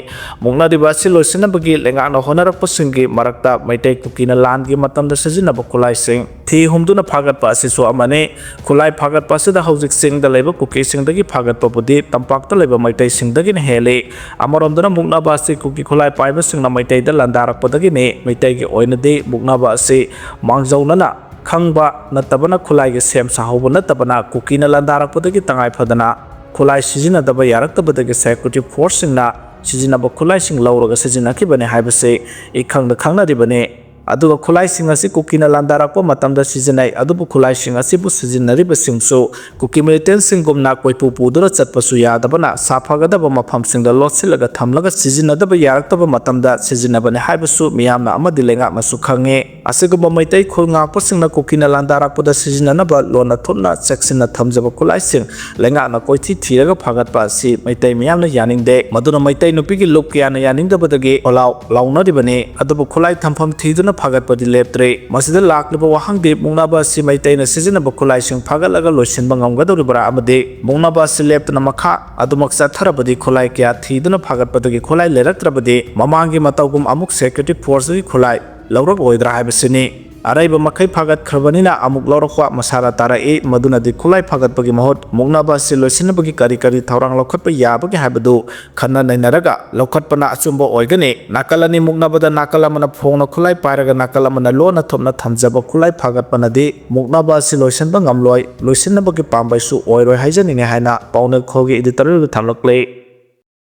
ꯃꯨꯛꯅꯔꯤꯕ ꯑꯁꯤ ꯂꯣꯏꯁꯤꯟꯅꯕꯒꯤ ꯂꯩꯉꯥꯛꯅ ꯍꯣꯠꯅꯔꯛꯄꯁꯤꯡꯒꯤ ꯃꯔꯛꯇ ꯃꯩꯇꯩ ꯀꯨꯀꯤꯅ ꯂꯥꯟꯒꯤ ꯃꯇꯝꯗ ꯁꯤꯖꯤꯟꯅꯕ ꯈꯨꯠꯂꯥꯏꯁꯤꯡ, ꯊꯤ ꯍꯨꯝꯗꯨꯅ ꯐꯥꯒꯠꯄ ꯑꯁꯤꯁꯨ ꯑꯃꯅꯤ꯫ ꯈꯨꯠꯂꯥꯏ ꯐꯥꯒꯠꯄ ꯑꯁꯤꯗ ꯍꯧꯖꯤꯛ ꯆꯤꯡꯗ ꯂꯩꯕ ꯀꯨꯀꯤꯁꯤꯡꯗꯒꯤ ꯐꯥꯒꯠꯄꯕꯨꯗꯤ ꯇꯝꯄꯥꯛꯇ ꯂꯩꯕ ꯃꯩꯇꯩꯁꯤꯡꯗꯒꯤꯅ ꯍꯦꯜꯂꯤ꯫ ꯑꯃꯔꯣꯝꯗꯅ ꯃꯨꯛꯅꯕ ꯑꯁꯤ ꯀꯨꯀꯤ ꯈꯨꯠꯂꯥꯏ ꯄꯥꯏꯕꯁꯤꯡꯅ ꯃꯩꯇꯩꯗ ꯂꯥꯟꯗꯥꯔꯛꯄꯗꯒꯤꯅꯤ꯫ ꯃꯩꯇꯩꯒꯤ ꯑꯣꯏꯅꯗꯤ ꯃꯨꯛꯅꯕ ꯑꯁꯤ ꯃꯥꯡꯖꯧꯅꯅ ꯈꯪꯕ ꯅꯠꯇꯕꯅ, ꯈꯨꯠꯂꯥꯏꯒꯤ ꯁꯦꯝ ꯁꯥꯍꯧꯕ ꯅꯠꯇꯕꯅ, ꯀꯨꯀꯤꯅ ꯂꯥꯟꯗꯥꯔꯛꯄꯗꯒꯤ ꯇꯉꯥꯏ ꯐꯗꯅ ꯈꯨꯠꯂꯥꯏ ꯁꯤꯖꯤꯟꯅꯗꯕ ꯌꯥꯔꯛꯇꯕꯗꯒꯤ security forceꯁꯤꯡꯅ ꯁꯤꯖꯤꯟꯅꯕ ꯈꯨꯠꯂꯥꯏꯁꯤꯡ ꯂꯧꯔꯒ ꯁꯤꯖꯤꯟꯅꯈꯤꯕꯅꯤ ꯍꯥꯏꯕꯁꯤ ꯏꯈꯪꯗ ꯈꯪꯅꯔꯤꯕꯅꯤ꯫ ꯑꯗꯨꯒ ꯈꯨꯠꯂꯥꯏꯁꯤꯡ ꯑꯁꯤ ꯀꯨꯀꯤꯅ ꯂꯥꯟꯗꯥꯔꯛꯄ ꯃꯇꯝꯗ ꯁꯤꯖꯤꯟꯅꯩ, ꯑꯗꯨꯕꯨ ꯈꯨꯠꯂꯥꯏꯁꯤꯡ ꯑꯁꯤꯕꯨ ꯁꯤꯖꯤꯟꯅꯔꯤꯕꯁꯤꯡꯁꯨ ꯀꯨꯀꯤ militantꯁꯤꯡꯒꯨꯝꯅ ꯀꯣꯏꯄꯨ ꯄꯨꯗꯨꯅ ꯆꯠꯄꯁꯨ ꯌꯥꯗꯕꯅ, ꯁꯥꯐꯒꯗꯕ ꯃꯐꯝꯁꯤꯡꯗ ꯂꯣꯠꯁꯤꯜꯂꯒ ꯊꯝꯂꯒ ꯁꯤꯖꯤꯟꯅꯗꯕ ꯌꯥꯔꯛꯇꯕ ꯃꯇꯝꯗ ꯁꯤꯖꯤꯟꯅꯕꯅꯤ ꯍꯥꯏꯕꯁꯨ ꯃꯤꯌꯥꯝꯅ ꯑꯃꯗꯤ ꯂꯩꯉꯥꯛꯅꯁꯨ ꯈꯪꯉꯤ꯫ ꯑꯁꯤꯒꯨꯝꯕ ꯃꯩꯇꯩ ꯈꯨꯜ ꯉꯥꯛꯄꯁꯤꯡꯅ ꯀꯨꯀꯤꯅ ꯂꯥꯟꯗꯥꯔꯛꯄꯗ ꯁꯤꯖꯤꯟꯅꯅꯕ ꯂꯣꯟꯅ ꯊꯨꯞꯅ ꯆꯦꯛꯁꯤꯟꯅ ꯊꯝꯖꯕ ꯈꯨꯠꯂꯥꯏꯁꯤꯡ ꯂꯩꯉꯥꯛꯅ ꯀꯣꯏꯊꯤ ꯊꯤꯔꯒ ꯐꯥꯒꯠꯄ ꯑꯁꯤ ꯃꯩꯇꯩ ꯃꯤꯌꯥꯝꯅ ꯌꯥꯅꯤꯡꯗꯦ꯫ ꯃꯗꯨꯅ ꯃꯩꯇꯩ ꯅꯨꯄꯤꯒꯤ ꯂꯨꯞ ꯀꯌꯥꯅ ꯌꯥꯅꯤꯡꯗꯕꯗꯒꯤ ꯈꯣꯜꯂꯥꯎ ꯂꯥꯎꯅꯔꯤꯕꯅꯤ꯫ ꯑꯗꯨꯕꯨ ꯈꯨꯠꯂꯥꯏ ꯊꯝꯐꯝ ꯊꯤꯗꯨꯅ ꯐꯥꯒꯠꯄꯗꯤ ꯂꯦꯞꯇ꯭ꯔꯤ꯫ ꯃꯁꯤꯗ ꯂꯥꯛꯂꯤꯕ ꯋꯥꯍꯪꯗꯤ, ꯃꯨꯛꯅꯕ ꯑꯁꯤ ꯃꯩꯇꯩꯅ ꯁꯤꯖꯤꯟꯅꯕ ꯈꯨꯠꯂꯥꯏꯁꯤꯡ ꯐꯥꯒꯠꯂꯒ ꯂꯣꯏꯁꯤꯟꯕ ꯉꯝꯒꯗꯧꯔꯤꯕ꯭ꯔꯥ? ꯑꯃꯗꯤ ꯃꯨꯛꯅꯕ ꯑꯁꯤ ꯂꯦꯞꯇꯅ ꯃꯈꯥ ꯑꯗꯨꯃꯛ ꯆꯠꯊꯔꯕꯗꯤ, ꯈꯨꯠꯂꯥꯏ ꯀꯌꯥ ꯊꯤꯗꯨꯅ ꯐꯥꯒꯠꯄꯗꯒꯤ ꯈꯨꯠꯂꯥꯏ ꯂꯩꯔꯛꯇ꯭ꯔꯕꯗꯤ, ꯃꯃꯥꯡꯒꯤ ꯃꯇꯧꯒꯨꯝ ꯑꯃꯨꯛ security forceꯀꯤ ꯈꯨꯠꯂꯥꯏ ꯂꯧꯔꯛꯑꯣꯏꯗ꯭ꯔꯥ ꯍꯥꯏꯕꯁꯤꯅꯤ꯫ ꯑꯔꯩꯕ ꯃꯈꯩ ꯐꯥꯒꯠꯈ꯭ꯔꯕꯅꯤꯅ ꯑꯃꯨꯛ ꯂꯧꯔꯛꯄ ꯃꯁꯥꯅ ꯇꯥꯔꯛꯏ꯫ ꯃꯗꯨꯅꯗꯤ ꯈꯨꯠꯂꯥꯏ ꯐꯥꯒꯠꯄꯒꯤ ꯃꯍꯨꯠ ꯃꯨꯛꯅꯕ ꯑꯁꯤ ꯂꯣꯏꯁꯤꯟꯅꯕꯒꯤ ꯀꯔꯤ ꯀꯔꯤ ꯊꯧꯔꯥꯡ ꯂꯧꯈꯠꯄ ꯌꯥꯕꯒꯦ ꯍꯥꯏꯕꯗꯨ ꯈꯟꯅ ꯅꯩꯅꯔꯒ ꯂꯧꯈꯠꯄꯅ ꯑꯆꯨꯝꯕ ꯑꯣꯏꯒꯅꯤ꯫ ꯅꯥꯀꯜ ꯑꯅꯤ ꯃꯨꯛꯅꯕꯗ ꯅꯥꯀꯜ ꯑꯃꯅ ꯐꯣꯡꯅ ꯈꯨꯠꯂꯥꯏ ꯄꯥꯏꯔꯒ ꯅꯥꯀꯜ ꯑꯃꯅ ꯂꯣꯟꯅ ꯊꯨꯞꯅ ꯊꯝꯖꯕ ꯈꯨꯠꯂꯥꯏ ꯐꯥꯒꯠꯄꯅꯗꯤ ꯃꯨꯛꯅꯕ ꯑꯁꯤ ꯂꯣꯏꯁꯤꯟꯕ ꯉꯝꯂꯣꯏ, ꯂꯣꯏꯁꯤꯟꯅꯕꯒꯤ ꯄꯥꯝꯕꯩꯁꯨ ꯑꯣꯏꯔꯣꯏ ꯍꯥꯏꯖꯅꯤꯡꯉꯤ ꯍꯥꯏꯅ ꯄꯥꯎꯅꯈꯣꯜꯒꯤ editorialꯗ ꯊꯝꯂꯛꯂꯤ꯫